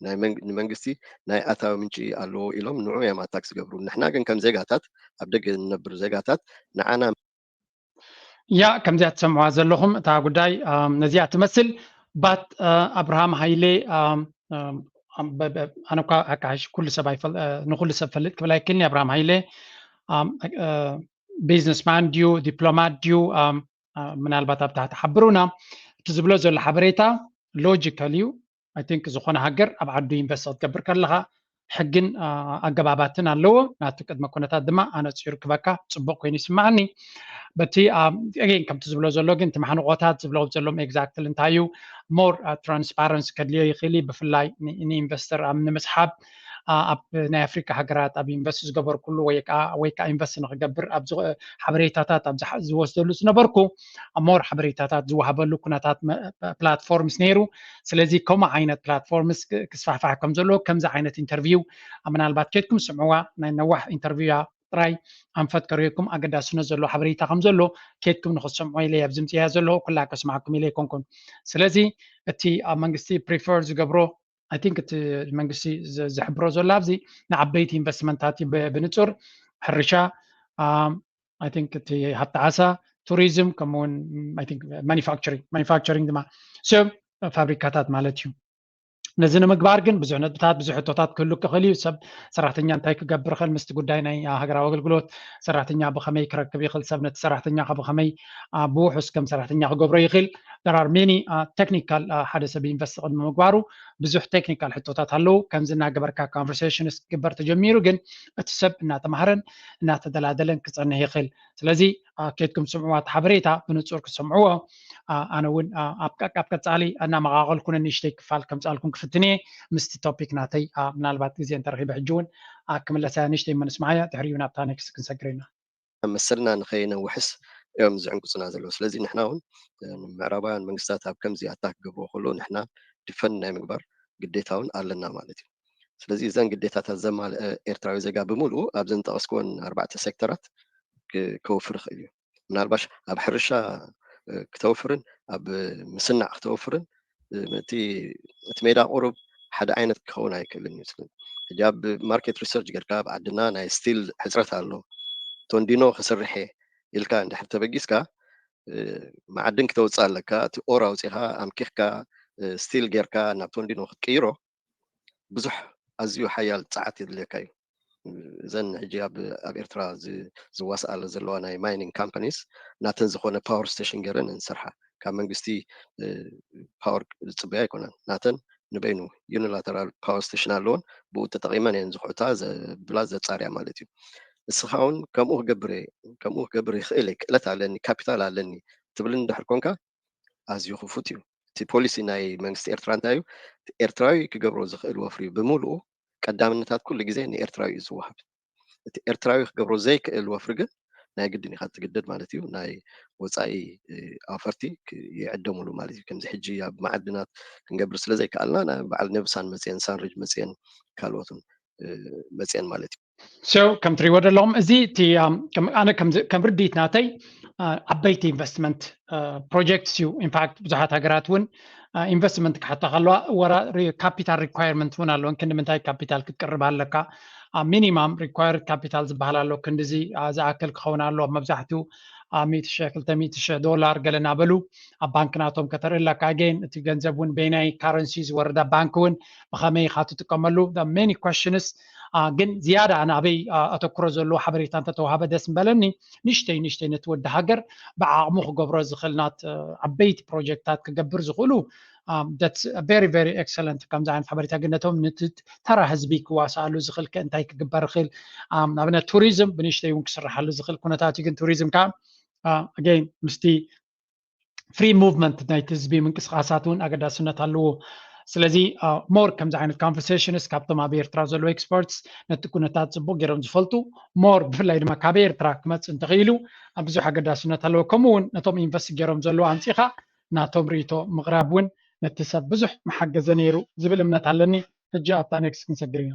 ናይ መንግ- ንመንግስቲ ናይ ኣታዊ ምንጪ ኣለዎ ኢሎም ንዑ እዮም ኣታክ ዝገብሩ። ንሕና ግን ከም ዜጋታት ኣብ ደገ ንነብር ዜጋታት ንዓና ያ ከምዚኣ ትሰምዑዋ ዘለኹም እታ ጉዳይ ነዚኣ ትመስል። ባት ኣብርሃም ሃይሌ ኣነ እኳ ኣካሽ ኩሉ ሰብ ኣይፈል ንኩሉ ሰብ ፈልጥ ክብል ኣይክልኒ። ኣብርሃም ሃይሌ ቢዝነስማን ድዩ ዲፕሎማት ድዩ? ምናልባት ኣብ ታሕቲ ሓብሩና። እቲ ዝብሎ ዘሎ ሓበሬታ ሎጂካል እዩ። ኣይ ቲንክ ዝኾነ ሃገር ኣብ ዓዱ ኢንቨስት ክትገብር ከለኻ ሕግን ኣገባባትን ኣለዎ። ናቱ ቅድመ ኩነታት ድማ ኣነፂሩ ክበካ ፅቡቅ ኮይኑ ይስማዓኒ። በቲ ን ከምቲ ዝብሎ ዘሎ ግን እቲ ማሕንቆታት ዝብሎ ዘሎም ኤግዛክትሊ እንታይ እዩ ሞር ትራንስፓረንሲ ከድልዮ ይኽእል እዩ። ብፍላይ ንኢንቨስተር ኣብ ንምስሓብ ኣብ ናይ ኣፍሪካ ሃገራት ኣብ ኢንቨስት ዝገበርኩሉ ወይ ከዓ ኢንቨስት ንክገብር ኣብ ሓበሬታታት ኣብ ዝወስደሉ ዝነበርኩ ሞር ሓበሬታታት ዝወሃበሉ ኩነታት ፕላትፎርምስ ነይሩ። ስለዚ ከምኡ ዓይነት ፕላትፎርምስ ክስፋሕፋሕ ከም ዘለዎ ከምዚ ዓይነት ኢንተርቪው ምናልባት ኬድኩም ስምዕዋ ናይ ነዋሕ ኢንተርቪው እያ ጥራይ ኣንፈት ከርእየኩም ኣገዳስነት ዘለዎ ሓበሬታ ከም ዘሎ ኬድኩም ንክትሰምዑ ኢለ ኣብዚ ምፅያ ዘለኹ ኩላ ከስማዕኩም ኢለ ኣይኮንኩን። ስለዚ እቲ ኣብ መንግስቲ ፕሪፈር ዝገብሮ ኣይ ቲንክ እቲ መንግስቲ ዝሕብሮ ዘሎ ኣብዚ ንዓበይቲ ኢንቨስትመንታት እዩ ብንፁር ሕርሻ ኣይ ቲንክ እቲ ሃብቲ ዓሳ ቱሪዝም ከምኡውን ማኒፋክቸሪንግ ማኒፋክቸሪንግ ድማ ሰብ ፋብሪካታት ማለት እዩ። ነዚ ንምግባር ግን ብዙሕ ነጥብታት ብዙሕ ሕቶታት ክህሉ ክኽእል እዩ። ሰብ ሰራሕተኛ እንታይ ክገብር ይኽእል ምስቲ ጉዳይ ናይ ሃገራዊ ኣገልግሎት ሰራሕተኛ ብኸመይ ክረክብ ይኽእል ሰብ ነቲ ሰራሕተኛ ብኸመይ ብውሑስ ከም ሰራሕተኛ ክገብሮ ይኽእል። There are many technical ሓደ ሰብ ኢንቨስት ቅድሚ ምግባሩ ብዙሕ ቴክኒካል ሕቶታት ኣለዉ። ከምዚ እናገበርካ ኮንቨርሴሽንስ ክግበር ተጀሚሩ ግን እቲ ሰብ እናተማህረን እናተደላደለን ክፀንሕ ይኽእል። ስለዚ ኬድኩም ስምዕዋ እቲ ሓበሬታ ብንፁር ክሰምዕዎ ኣነ እውን ኣብ ቀጻሊ እናመቓቐልኩ ንእሽተይ ክፋል ከምፃልኩም ክፍትን እየ። ምስቲ ቶፒክ ናተይ ምናልባት ግዜ እንተረኺበ ሕጂ እውን ክምለሳ ንእሽተይ መንስማዓያ ድሕሪኡ ናብታ ኔክስት ክንሰግር ኢና። መሰልና ንኸይነውሕስ እዮም ዝዕንቁፅና ዘለዉ። ስለዚ ንሕና እውን ምዕራባውያን መንግስታት ኣብ ከምዚ ኣታክ ክገብርዎ ከለዉ ንሕና ድፈን ናይ ምግባር ግዴታ እውን ኣለና ማለት እዩ። ስለዚ እዘን ግዴታታት ዘማልአ ኤርትራዊ ዜጋ ብምሉኡ ኣብዘን ጠቐስክወን ኣርባዕተ ሴክተራት ከወፍር ይኽእል እዩ። ምናልባሽ ኣብ ሕርሻ ክተወፍርን ኣብ ምስናዕ ክተወፍርን እቲ እቲ ሜዳ ቁሩብ ሓደ ዓይነት ክኸውን ኣይክእልን እዩ። ሕጂ ኣብ ማርኬት ሪሰርች ጌርካ ኣብ ዓድና ናይ ስቲል ሕፅረት ኣሎ ቶንዲኖ ክስርሕ እየ ኢልካ እንድሕር ተበጊስካ መዓድን ክተውፅእ ኣለካ። እቲ ኦር ኣውፂኻ ኣምኪኽካ ስቲል ጌርካ ናብ ቶንዲኖ ክትቅይሮ ብዙሕ ኣዝዩ ሓያል ፀዓት የድልየካ እዩ። እዘን ሕጂ ኣብ ኣብ ኤርትራ ዝ- ዝዋስኣለ ዘለዋ ናይ ማይኒንግ ካምፓኒስ ናተን ዝኾነ ፓወር ስቴሽን ገይረን እየን ዝሰርሓ። ካብ መንግስቲ ፓወር ዝፅበያ ኣይኮነን። ናተን ንበይኑ ዩኒላተራል ፓወር ስቴሽን ኣለዎን ብኡ ተጠቒመን እየን ዝኹዕታ ዘብላ ዘፃርያ ማለት እዩ። እስኻ እውን ከምኡ ክገብር እየ ከምኡ ክገብር ይኽእል እየ ክእለት ኣለኒ ካፒታል ኣለኒ ትብል እንድሕር ኮንካ ኣዝዩ ክፉት እዩ። እቲ ፖሊሲ ናይ መንግስቲ ኤርትራ እንታይ እዩ? ኤርትራዊ ክገብሮ ዝኽእል ወፍሪ ብምሉኡ ቀዳምነታት ኩሉ ግዜ ንኤርትራዊ እዩ ዝወሃብ። እቲ ኤርትራዊ ክገብሮ ዘይክእል ወፍሪ ግን ናይ ግድን ኢኻ ትግደድ ማለት እዩ። ናይ ወፃኢ ኣውፈርቲ ይዕደሙሉ ማለት እዩ። ከምዚ ሕጂ ኣብ መዓድናት ክንገብር ስለዘይከኣልና በዓል ነብሳን መፅየን ሳንሪጅ መፅየን ካልኦትን መፅየን ማለት እዩ። So ከም ትሪእዎ ዘለኹም እዚ እቲ ኣነ ከም ርድኢት ናተይ ዓበይቲ ኢንቨስትመንት ፕሮጀክትስ እዩ። ኢንፋክት ብዙሓት ሃገራት እውን ኢንቨስትመንት ክሓታ ከለዋ ወራ ካፒታል ሪኳየርመንት እውን ኣለወን። ክንዲ ምንታይ ካፒታል ክትቅርብ ኣለካ? ሚኒማም ሪኳየርድ ካፒታል ዝበሃል ኣሎ። ክንዲዚ ዝኣክል ክኸውን ኣሎ። መብዛሕትኡ ሚእቲ ሺሕ ክልተ ሚእቲ ሺሕ ዶላር ገለ እናበሉ ኣብ ባንክ ናቶም ከተርኢ ኣለካ። ኣገይን እቲ ገንዘብ እውን በይናይ ካረንሲ ዝወርዳ ባንክ እውን ብኸመይ ኢኻ ትጥቀመሉ? Many questions ግን ዝያዳ ኣበይ ኣተኩሮ ዘለዎ ሓበሬታ እንተተዋሃበ ደስ ምበለኒ። ንሽተይ ንሽተይ ነቲ ወዲ ሃገር ብዓቕሙ ክገብሮ ዝኽእል ናት ዓበይቲ ፕሮጀክታት ክገብር ዝኽእሉ that's very very excellent። ከምዚ ዓይነት ሓበሬታ ግን ነቶም ተራ ህዝቢ ክዋሳኣሉ ዝኽእል እንታይ ክግበር ይኽእል? ኣብነት ቱሪዝም ብንሽተይ እውን ክስርሓሉ ዝኽእል ኩነታት እዩ። ግን ቱሪዝም ከዓ ኣገይን ምስቲ ፍሪ ሙቭመንት ናይቲ ህዝቢ ምንቅስቃሳት እውን ኣገዳስነት ኣለዎ። ስለዚ ሞር ከምዚ ዓይነት ኮንቨርሴሽንስ ካብቶም ኣብ ኤርትራ ዘለዉ ኤክስፐርትስ ነቲ ኩነታት ፅቡቅ ገይሮም ዝፈልጡ ሞር ብፍላይ ድማ ካብ ኤርትራ ክመፅእ እንተኽኢሉ ኣብ ብዙሕ ኣገዳስነት ኣለዎ። ከምኡ እውን ነቶም ኢንቨስት ገይሮም ዘለዉ ኣምፂኻ ናቶም ርእይቶ ምቕራብ እውን ነቲ ሰብ ብዙሕ መሓገዘ ነይሩ ዝብል እምነት ኣለኒ። ሕጂ ኣብታ ኔክስት ክንሰግር ኢና።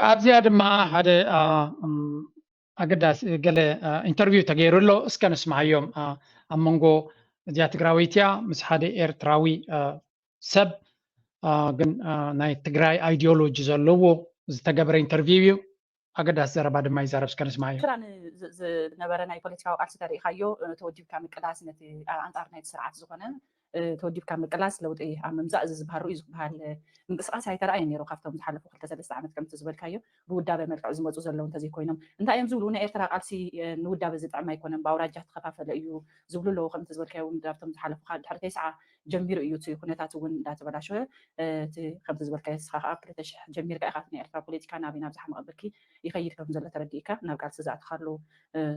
ኣብዚኣ ድማ ሓደ ኣገዳሲ ገለ ኢንተርቪው ተገይሩ ኣሎ። እስከ ንስማሃዮም። ኣብ መንጎ እዚኣ ትግራወይቲ እያ ምስ ሓደ ኤርትራዊ ሰብ፣ ግን ናይ ትግራይ ኣይዲዮሎጂ ዘለዎ ዝተገበረ ኢንተርቪው እዩ። ኣገዳሲ ዘረባ ድማ ይዛረብ። እስከ ንስማሃዮ። ዝነበረ ናይ ፖለቲካዊ ቃልሲ ተሪኢኻዮ፣ ተወዲብካ ምቅላስ ነቲ ኣንጻር ናይቲ ስርዓት ዝኾነ ተወዲብካ ምቅላስ ለውጢ ኣብ ምምፃእ እዚ ዝበሃል ርኡ ዝበሃል ምንቅስቃስ ኣይተረኣየ ነይሩ ካብቶም ዝሓለፉ ክልተ ሰለስተ ዓመት ከምቲ ዝበልካዮ ብውዳበ መልክዕ ዝመፁ ዘለዉ እንተዘይኮይኖም እንታይ እዮም ዝብሉ? ናይ ኤርትራ ቃልሲ ንውዳበ ዝጥዕም ኣይኮነን፣ ብኣውራጃ ተኸፋፈለ እዩ ዝብሉ ኣለዉ። ከምቲ ዝበልካዮ እውን ኣብቶም ዝሓለፉ ድሕሪ ተስዓ ጀሚሩ እዩ እቲ ኩነታት እውን እንዳተበላሸወ እቲ ከምቲ ዝበልካዮ ስኻ ከዓ ክልተ ሽሕ ጀሚርካ ኢኻ ናይ ኤርትራ ፖለቲካ ናበይ ናብ ዝሓመቐ ብርኪ ይኸይድ ከም ዘሎ ተረዲእካ ናብ ቃልሲ ዝኣትኻሉ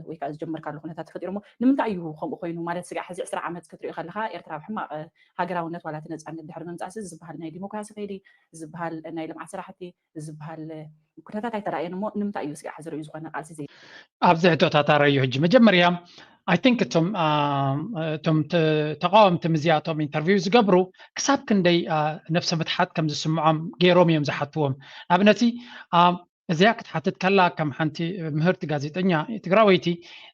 ወይ ከዓ ዝጀመርካሉ ኩነታት ተፈጢሩ እሞ ንምንታይ እዩ ከምኡ ኮይኑ? ማለት ስጋዕ ሕዚ ዕስራ ዓመት ክትሪኦ ከለካ ኤርትራ ኣብ ሕማቕ ሃገራውነት ዋላ እቲ ነፃነት ድሕሪ ምምፃእሲ ዝበሃል ናይ ዲሞክራሲ ከይዲ ዝበሃል ናይ ልምዓት ስራሕቲ ዝበሃል ኩነታት ኣይተረኣየን እሞ ንምንታይ እዩ ስጋዕ ሕዚ ርእዩ ዝኾነ ቃልሲ ዘይ ኣብዚ ሕቶታት ኣረዩ ሕጂ መጀመርያ I think እቶም እቶም ተቃወምቲ ምዚኣቶም ኢንተርቪው ዝገብሩ ክሳብ ክንደይ ነብሰ ምትሓት ከም ዝስምዖም ገይሮም እዮም ዝሓትዎም። ኣብነቲ እዚኣ ክትሓትት ከላ ከም ሓንቲ ምህርቲ ጋዜጠኛ ትግራወይቲ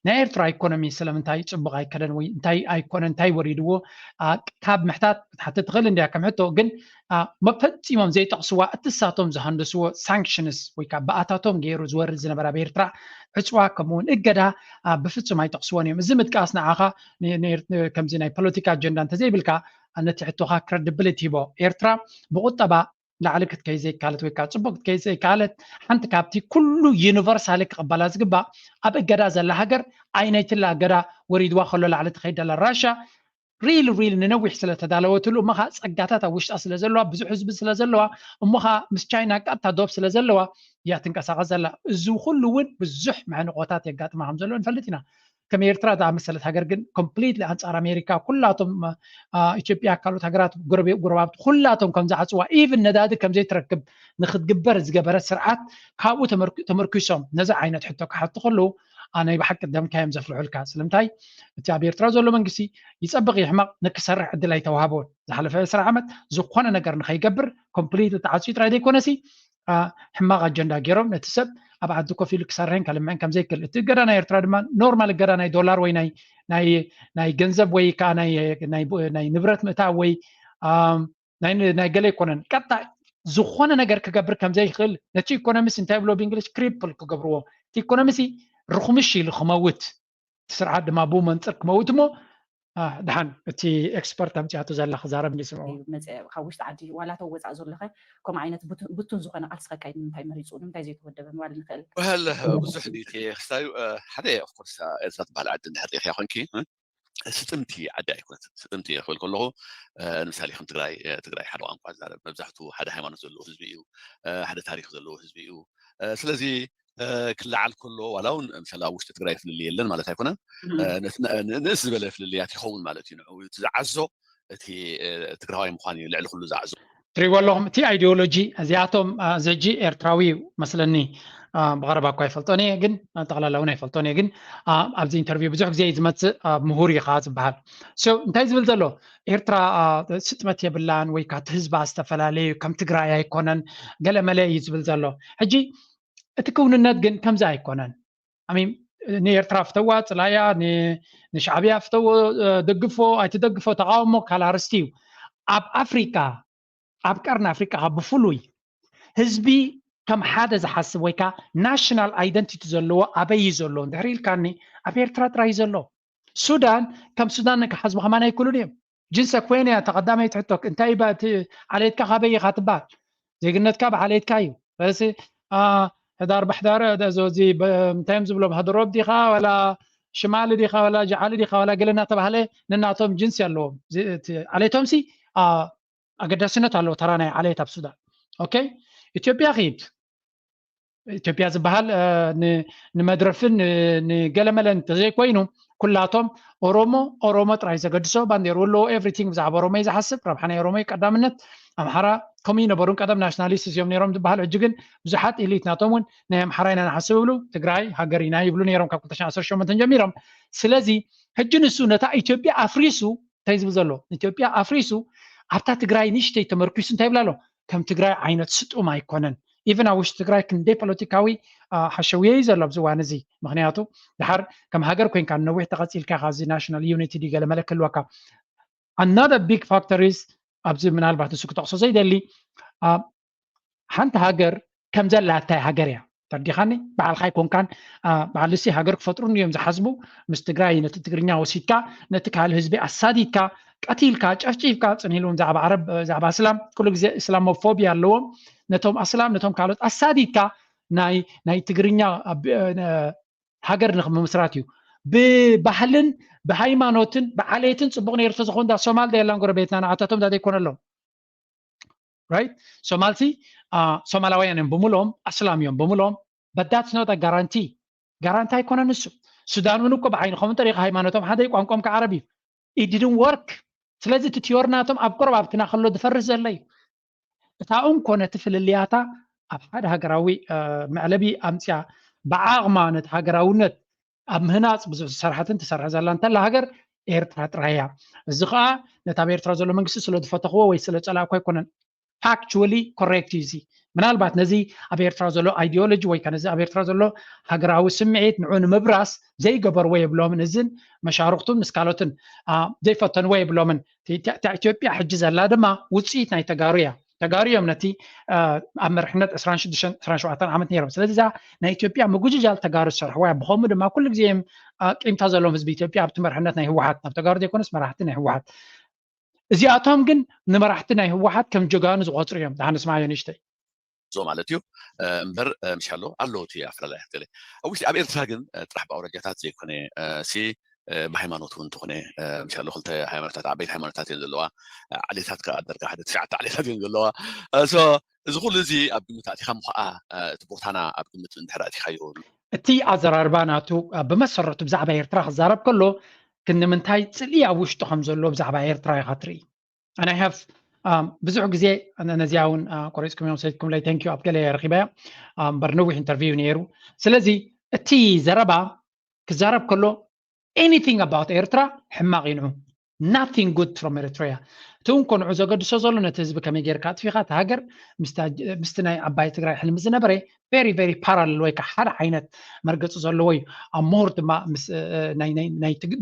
ናይ ኤርትራ ኢኮኖሚ ስለምንታይ ፅቡቅ ኣይከደን ወይ እንታይ ኣይኮነ እንታይ ወሪድዎ ካብ ምሕታት ክትሓትት ትኽእል እንዲያ ከም ሕቶ ግን ፈፂሞም ዘይጠቕስዋ እቲ ሳቶም ዝሃንደስዎ ሳንክሽንስ ወይ ከዓ ብኣታቶም ገይሩ ዝወርድ ዝነበረ ኣብ ኤርትራ ዕፅዋ ከምኡውን እገዳ ብፍፁም ኣይጠቕስዎን እዮም። እዚ ምጥቃስ ንዓኻ ከምዚ ናይ ፖለቲካ ኣጀንዳ እንተዘይብልካ ነቲ ሕቶኻ ክረዲብሊቲ ሂቦ። ኤርትራ ብቁጠባ ላዕሊ ክትከይ ዘይካለት ወይ ከዓ ፅቡቅ ክትከይ ዘይካለት ሓንቲ ካብቲ ኩሉ ዩኒቨርሳሊ ክቕበላ ዝግባእ ኣብ እገዳ ዘላ ሃገር ኣይነይትላ እገዳ ወሪድዋ ከሎ ላዕሊ ትኸይድ ዘላ ራሻ ሪል ሪል ንነዊሕ ስለተዳለወትሉ እሞ ከዓ ፀጋታት ኣብ ውሽጣ ስለዘለዋ ብዙሕ ህዝቢ ስለዘለዋ እሞ ከዓ ምስ ቻይና ቀጥታ ዶብ ስለዘለዋ እያ ትንቀሳቐስ ዘላ። እዚ ኩሉ እውን ብዙሕ መዕንቆታት የጋጥማ ከምዘሎ ንፈልጥ ኢና። ከም ኤርትራ ዝኣመሰለት ሃገር ግን ኮምፕሊትሊ ኣንጻር ኣሜሪካ ኩላቶም ኢትዮጵያ ካልኦት ሃገራት ጎረባብቲ ኩላቶም ከም ዝዓፅዋ ኢቭን ነዳዲ ከም ዘይትረክብ ንክትግበር ዝገበረ ስርዓት ካብኡ ተመርኪሶም ነዚ ዓይነት ሕቶ ክሓቱ ከለዉ ናይ ብሓቂ ደምካ እዮም ዘፍልሑልካ። ስለምንታይ እቲ ኣብ ኤርትራ ዘሎ መንግስቲ ይጸብቕ ይሕመቕ ንክሰርሕ ዕድል ኣይተዋህቦን። ዝሓለፈ ዕስራ ዓመት ዝኾነ ነገር ንኸይገብር ኮምፕሊት ተዓፅዩ ጥራይ ዘይኮነሲ ሕማቕ ኣጀንዳ ገይሮም ነቲ ሰብ ኣብ ዓዲ ኮፍ ኢሉ ክሰርሕን ከልምዕን ከም ዘይክእል እቲ እገዳ ናይ ኤርትራ ድማ ኖርማል እገዳ ናይ ዶላር ወይ ናይ ናይ ገንዘብ ወይ ከዓ ናይ ንብረት ምእታው ወይ ናይ ገለ ኣይኮነን ቀጥታ ዝኾነ ነገር ክገብር ከም ዘይክእል ነቲ ኢኮኖሚስ እንታይ ብሎ ብእንግሊሽ ክሪፕል ክገብርዎ እቲ ኢኮኖሚሲ ርኹምሽ ኢሉ ክመውት እቲ ስርዓት ድማ ብኡ መንፅር ክመውት እሞ ድሓን እቲ ኤክስፐርት ኣምፅኣቶ ዘላ ክዛረብ እንዲስምዑ መፀ ካብ ውሽጢ ዓዲ ዋላ ተወፃእ ዘለኸ ከምኡ ዓይነት ብቱን ዝኾነ ቃልሲ ከካይድ ንምንታይ መሪፁ ንምንታይ ዘይተወደበ ምባል ንኽእል ወሀለ ብዙሕ ድዩ ክስታዩ ሓደ ኦፍኮርስ ኤርትራ ትበሃል ዓዲ እንድሕር ሪኢኽያ ኮንኪ ስጥምቲ ዓዲ ኣይኮነት ስጥምቲ ክብል ከለኹ ንምሳሌ ከም ትግራይ ትግራይ ሓደ ቋንቋ ዝዛረብ መብዛሕቱ ሓደ ሃይማኖት ዘለዎ ህዝቢ እዩ ሓደ ታሪክ ዘለዎ ህዝቢ እዩ ስለዚ ክለዓል ከሎ ዋላ እውን ምሳሌ ኣብ ውሽጢ ትግራይ ፍልልይ የለን ማለት ኣይኮነን ንእስ ዝበለ ፍልልያት ይኸውን ማለት እዩ ንዑ እቲ ዝዓዞ እቲ ትግራዋይ ምኳን እዩ ልዕሊ ኩሉ ዝዓዞ ትሪእዎ ኣለኹም እቲ ኣይዲዮሎጂ እዚኣቶም እዚ ሕጂ ኤርትራዊ እዩ መስለኒ ብቐረባ እኳ ይፈልጦን እየ ግን ጠቕላላ እውን ኣይፈልጦን እየ ግን ኣብዚ ኢንተርቪው ብዙሕ ግዜ እዩ ዝመፅእ ምሁር እዩ ከዓ ዝበሃል እንታይ ዝብል ዘሎ ኤርትራ ስጥመት የብላን ወይ ከዓ ህዝባ ዝተፈላለየ ከም ትግራይ ኣይኮነን ገለ መለ እዩ ዝብል ዘሎ ሕጂ እቲ ክውንነት ግን ከምዚ ኣይኮነን ንኤርትራ ፍተዋ ፅላያ ንሻዕብያ ፍተዎ ደግፎ ኣይትደግፎ ተቃውሞ ካልኣርስቲ እዩ ኣብ ኣፍሪካ ኣብ ቀርኒ ኣፍሪቃ ካብ ብፍሉይ ህዝቢ ከም ሓደ ዝሓስብ ወይ ከዓ ናሽናል ኣይደንቲቲ ዘለዎ ኣበይ እዩ ዘሎ እንድሕር ኢልካኒ ኣብ ኤርትራ ጥራይ ዘሎ ሱዳን ከም ሱዳን ክሓዝቡ ከማን ኣይክእሉን እዮም ጅንሰ ኮይነ እያ ተቐዳመይቲ ሕቶ እንታይ ባ እቲ ዓሌትካ ካበይ ኢኻ ትበሃል ዜግነትካ ብዓሌትካ እዩ በስ ሕዳር ባሕዳር እዚ እንታይ እዮም ዝብሎም ሃድሮብ ዲኻ ወላ ሽማሊ ዲኻ ወላ ጃዓሊ ዲኻ ወላ ገለ እናተባህለ ነናቶም ጅንሲ ኣለዎም ዓሌቶም ሲ ኣገዳስነት ኣለዎ ተራ ናይ ዓሌት ኣብ ሱዳን ኦኬ ኢትዮጵያ ኺድ ኢትዮጵያ ዝበሃል ንመድረፍን ንገለመለን እንተዘይኮይኑ ኩላቶም ኦሮሞ ኦሮሞ ጥራይ ዘገድሶ ባንዴር ወለዎ ኤቭሪቲንግ ብዛዕባ ኦሮሞ እዩ ዝሓስብ ረብሓ ናይ ኦሮሞ እዩ ቀዳምነት ኣምሓራ ከምኡ ይነበሩን ቀደም ናሽናሊስት እዮም ነይሮም ዝበሃል ሕጂ ግን ብዙሓት ኢሊት ናቶም እውን ናይ ኣምሓራ ኢና ንሓስብ ይብሉ ትግራይ ሃገር ኢና ይብሉ ነይሮም ካብ ክልተ ሽሕን ዓሰርተ ሸሞንተን ጀሚሮም ስለዚ ሕጂ ንሱ ነታ ኢትዮጵያ ኣፍሪሱ እንታይ ዝብል ዘሎ ኢትዮጵያ ኣፍሪሱ ኣብታ ትግራይ ንሽተይ ተመርኪሱ እንታይ ይብላ ኣሎ ከም ትግራይ ዓይነት ስጡም ኣይኮነን ኢቨን ኣብ ውሽጢ ትግራይ ክንደይ ፖለቲካዊ ሓሸውየ እዩ ዘሎ ኣብዚ እዋን እዚ። ምክንያቱ ድሓር ከም ሃገር ኮይንካ ነዊሕ ተቐፂልካ ኢኻ፣ እዚ ናሽናል ዩኒቲ ድዩ ገለ መለ ክህልወካ። Another big factor is፣ ኣብዚ ምናልባት ንሱ ክጠቕሶ ዘይደሊ፣ ሓንቲ ሃገር ከም ዘላታይ ሃገር እያ። ተርዲኻኒ? በዓልካ ኣይኮንካን። በዓል ሲ ሃገር ክፈጥሩ እዮም ዝሓስቡ። ምስ ትግራይ ነቲ ትግርኛ ወሲድካ፣ ነቲ ካልእ ህዝቢ ኣሳዲድካ፣ ቀቲልካ፣ ጨፍጪፍካ፣ ጽን ኢሉ እውን ዛዕባ ዓረብ፣ ዛዕባ እስላም፣ ኩሉ ግዜ እስላሞፎብያ ኣለዎም። ነቶም ኣስላም፣ ነቶም ካልኦት ኣሳዲድካ ናይ ናይ ትግርኛ ሃገር ንክምምስራት እዩ። ብባህልን ብሃይማኖትን ብዓሌትን ጽቡቕ ነይሩ ተዝኾን ዳ ሶማል ዳ የላን ጎረቤትና ንዓታቶም ዳ ዘይኮነሎም። Right? ሶማልሲ ሶማላውያን እዮም ብምሎም፣ ኣስላም እዮም ብምሎም። But that's not a guarantee. ጋራንቲ ኣይኮነን እሱ። ሱዳን እውን እኮ ብዓይንኹም እንተሪኢኻ ሃይማኖቶም ሓደ እዩ፣ ቋንቋም ከዓረብ እዩ። It didn't work። ስለዚ እቲ ቲዮሪ ናቶም ኣብ ጎረባብትና ከሎ ዝፈርስ ዘሎ እዩ። እታ እንኮ ነቲ ፍልልያታ ኣብ ሓደ ሃገራዊ መዕለቢ ኣምፅያ፣ ብዓቕማ ነቲ ሃገራውነት ኣብ ምህናፅ ብዙሕ ዝሰርሐትን ትሰርሕ ዘላ እንተላ ሃገር ኤርትራ ጥራይ እያ። እዚ ከዓ ነቲ ኣብ ኤርትራ ዘሎ መንግስቲ ስለ ዝፈተኽዎ ወይ ስለ ጸላእኮ ኣይኮነን። Factually correct እዩ እዚ። ምናልባት ነዚ ኣብ ኤርትራ ዘሎ ኣይዲዮሎጂ ወይ ከ ነዚ ኣብ ኤርትራ ዘሎ ሃገራዊ ስምዒት ንዑ ንምብራስ ዘይገበርዎ የብሎምን። እዝን መሻርክቱን ምስ ካልኦትን ዘይፈተንዎ የብሎምን። እታ ኢትዮጵያ ሕጂ ዘላ ድማ ውፅኢት ናይ ተጋሩ እያ። ተጋሩ እዮም ነቲ ኣብ መርሕነት ዕስራን ሽዱሽተን ዕስራን ሸውዓተን ዓመት ነይሮም። ስለዚ እዛ ናይ ኢትዮጵያ ምጉጅጃል ተጋሩ ዝሰርሕዋ እያ። ብኸምኡ ድማ ኩሉ ግዜ እዮም ቂምታ ዘለዎም ህዝቢ ኢትዮጵያ ኣብቲ መርሕነት ናይ ህወሓት፣ ናብ ተጋሩ ዘይኮነስ መራሕቲ ናይ ህወሓት። እዚኣቶም ግን ንመራሕቲ ናይ ህወሓት ከም ጀጋኑ ዝቆፅሩ እዮም። ደሓን ስማዮ ንእሽተይ። ዞ ማለት እዩ እምበር ምሻሎ ኣሎ እቲ ኣፈላላይ ገለ ኣብ ውሽጢ ኣብ ኤርትራ ግን ጥራሕ ብኣውራጃታት ዘይኮነ ሲ ብሃይማኖት እውን እንተኾነ ምሻሎ ክልተ ሃይማኖታት ዓበይቲ ሃይማኖታት እየን ዘለዋ። ዓሌታት ከዓ ደርጋ ሓደ ትሽዓተ ዓሌታት እየን ዘለዋ። እዚ ኩሉ እዚ ኣብ ግምት ኣእቲኻ እሞ ከዓ እቲ ቦታና ኣብ ግምት እንድሕር ኣእቲኻዮ እቲ ኣዘራርባ ናቱ ብመሰረቱ ብዛዕባ ኤርትራ ክዛረብ ከሎ ክንምንታይ ፅልኢ ኣብ ውሽጡ ከም ዘሎ ብዛዕባ ኤርትራ ኢኻ ትርኢ። ኣነ ሃፍ ብዙሕ ግዜ ነዚኣ እውን ቆሪፅኩም እዮም ሰይድኩም ላይ ተንኪዩ ኣብ ገለ ረኪበያ እምበር ነዊሕ ኢንተርቪው ነይሩ። ስለዚ እቲ ዘረባ ክዛረብ ከሎ anything about ኤርትራ ሕማቕ እዩ ንዑ። Nothing good from Eritrea። እቲ እንኮ ንዑ ዘገድሶ ዘሎ ነቲ ህዝቢ ከመይ ጌርካ ኣጥፊኻ እቲ ሃገር ምስቲ ናይ ዓባይ ትግራይ ሕልሚ ዝነበረ very very parallel ወይ ከዓ ሓደ ዓይነት መርገፂ ዘለዎ እዩ። ኣብ ምሁር ድማ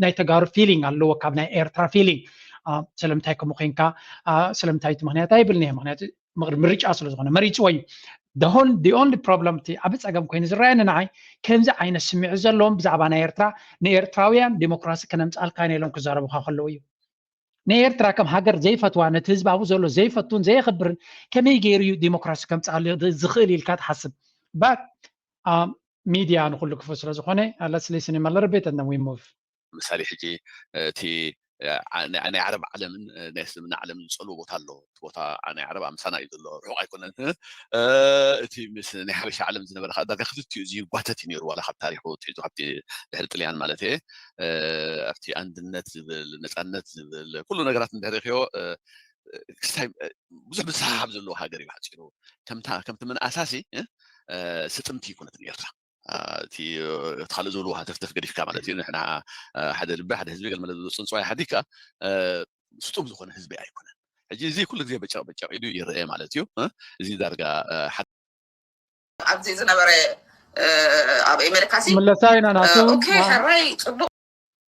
ናይ ተጋሩ feeling ኣለዎ ካብ ናይ ኤርትራ feeling። ስለምንታይ ከምኡ ኮይንካ? ስለምንታይ እቲ ምክንያት ኣይብልን እየ። ምክንያቱ ምርጫ ስለ ዝኾነ መሪፅዎ እዩ። The only problem እቲ ዓቢ ፀገም ኮይኑ ዝረኣየኒ ንዓይ ከምዚ ዓይነት ስምዒት ዘለዎም ብዛዕባ ናይ ኤርትራ ንኤርትራውያን ዲሞክራሲ ከነምፅኣልካ ኢና ኢሎም ክዛረቡካ ከለዉ እዩ። ንኤርትራ ከም ሃገር ዘይፈትዋ ነቲ ህዝቢ ኣብኡ ዘሎ ዘይፈቱን ዘየኽብርን ከመይ ገይሩ እዩ ዲሞክራሲ ከምፅኣሉ ዝኽእል ኢልካ ትሓስብ? But ሚድያ ንኩሉ ክፉት ስለ ዝኾነ let's listen him a little bit and then we move። ምሳሌ ሕጂ እቲ ናይ ዓረብ ዓለምን ናይ እስልምና ዓለምን ዝፀልዎ ቦታ ኣሎ። እቲ ቦታ ናይ ዓረብ ኣምሳና እዩ ዘሎ፣ ርሑቕ ኣይኮነን። እቲ ምስ ናይ ሓበሻ ዓለም ዝነበረ ከዓ ዳርጋ ክልቲኡ እዚ ይጓተት እዩ ነይሩ፣ ዋላ ካብ ታሪኹ ትሒዙ ካብቲ ድሕሪ ጥልያን ማለት እየ። ኣብቲ ኣንድነት ዝብል ነፃነት ዝብል ኩሉ ነገራት እንድሕር ሪእኽዮ ክስታይ ብዙሕ ምስሕሓብ ዘለዎ ሃገር እዩ ሓፂሩ። ከምቲ ምንኣሳሲ ስጥምቲ ይኮነትን ኤርትራ። እቲ ካልእ ዝብልዎ ሃተፍተፍ ገዲፍካ ማለት እዩ። ንሕና ሓደ ልቢ ሓደ ህዝቢ ገለ መለ ዝብሉ ፅንፅዋይ ሓዲግካ ስጡም ዝኾነ ህዝቢ ኣይኮነን። ሕጂ እዚ ኩሉ ግዜ በጨቕ በጨቕ ኢሉ ይረአ ማለት እዩ። እዚ ዳርጋ ሓደ ኣብዚ ዝነበረ ኣብ ኣሜሪካ ሲ ምለሳ ኢና ናቱ ኦኬ ሕራይ ፅቡቅ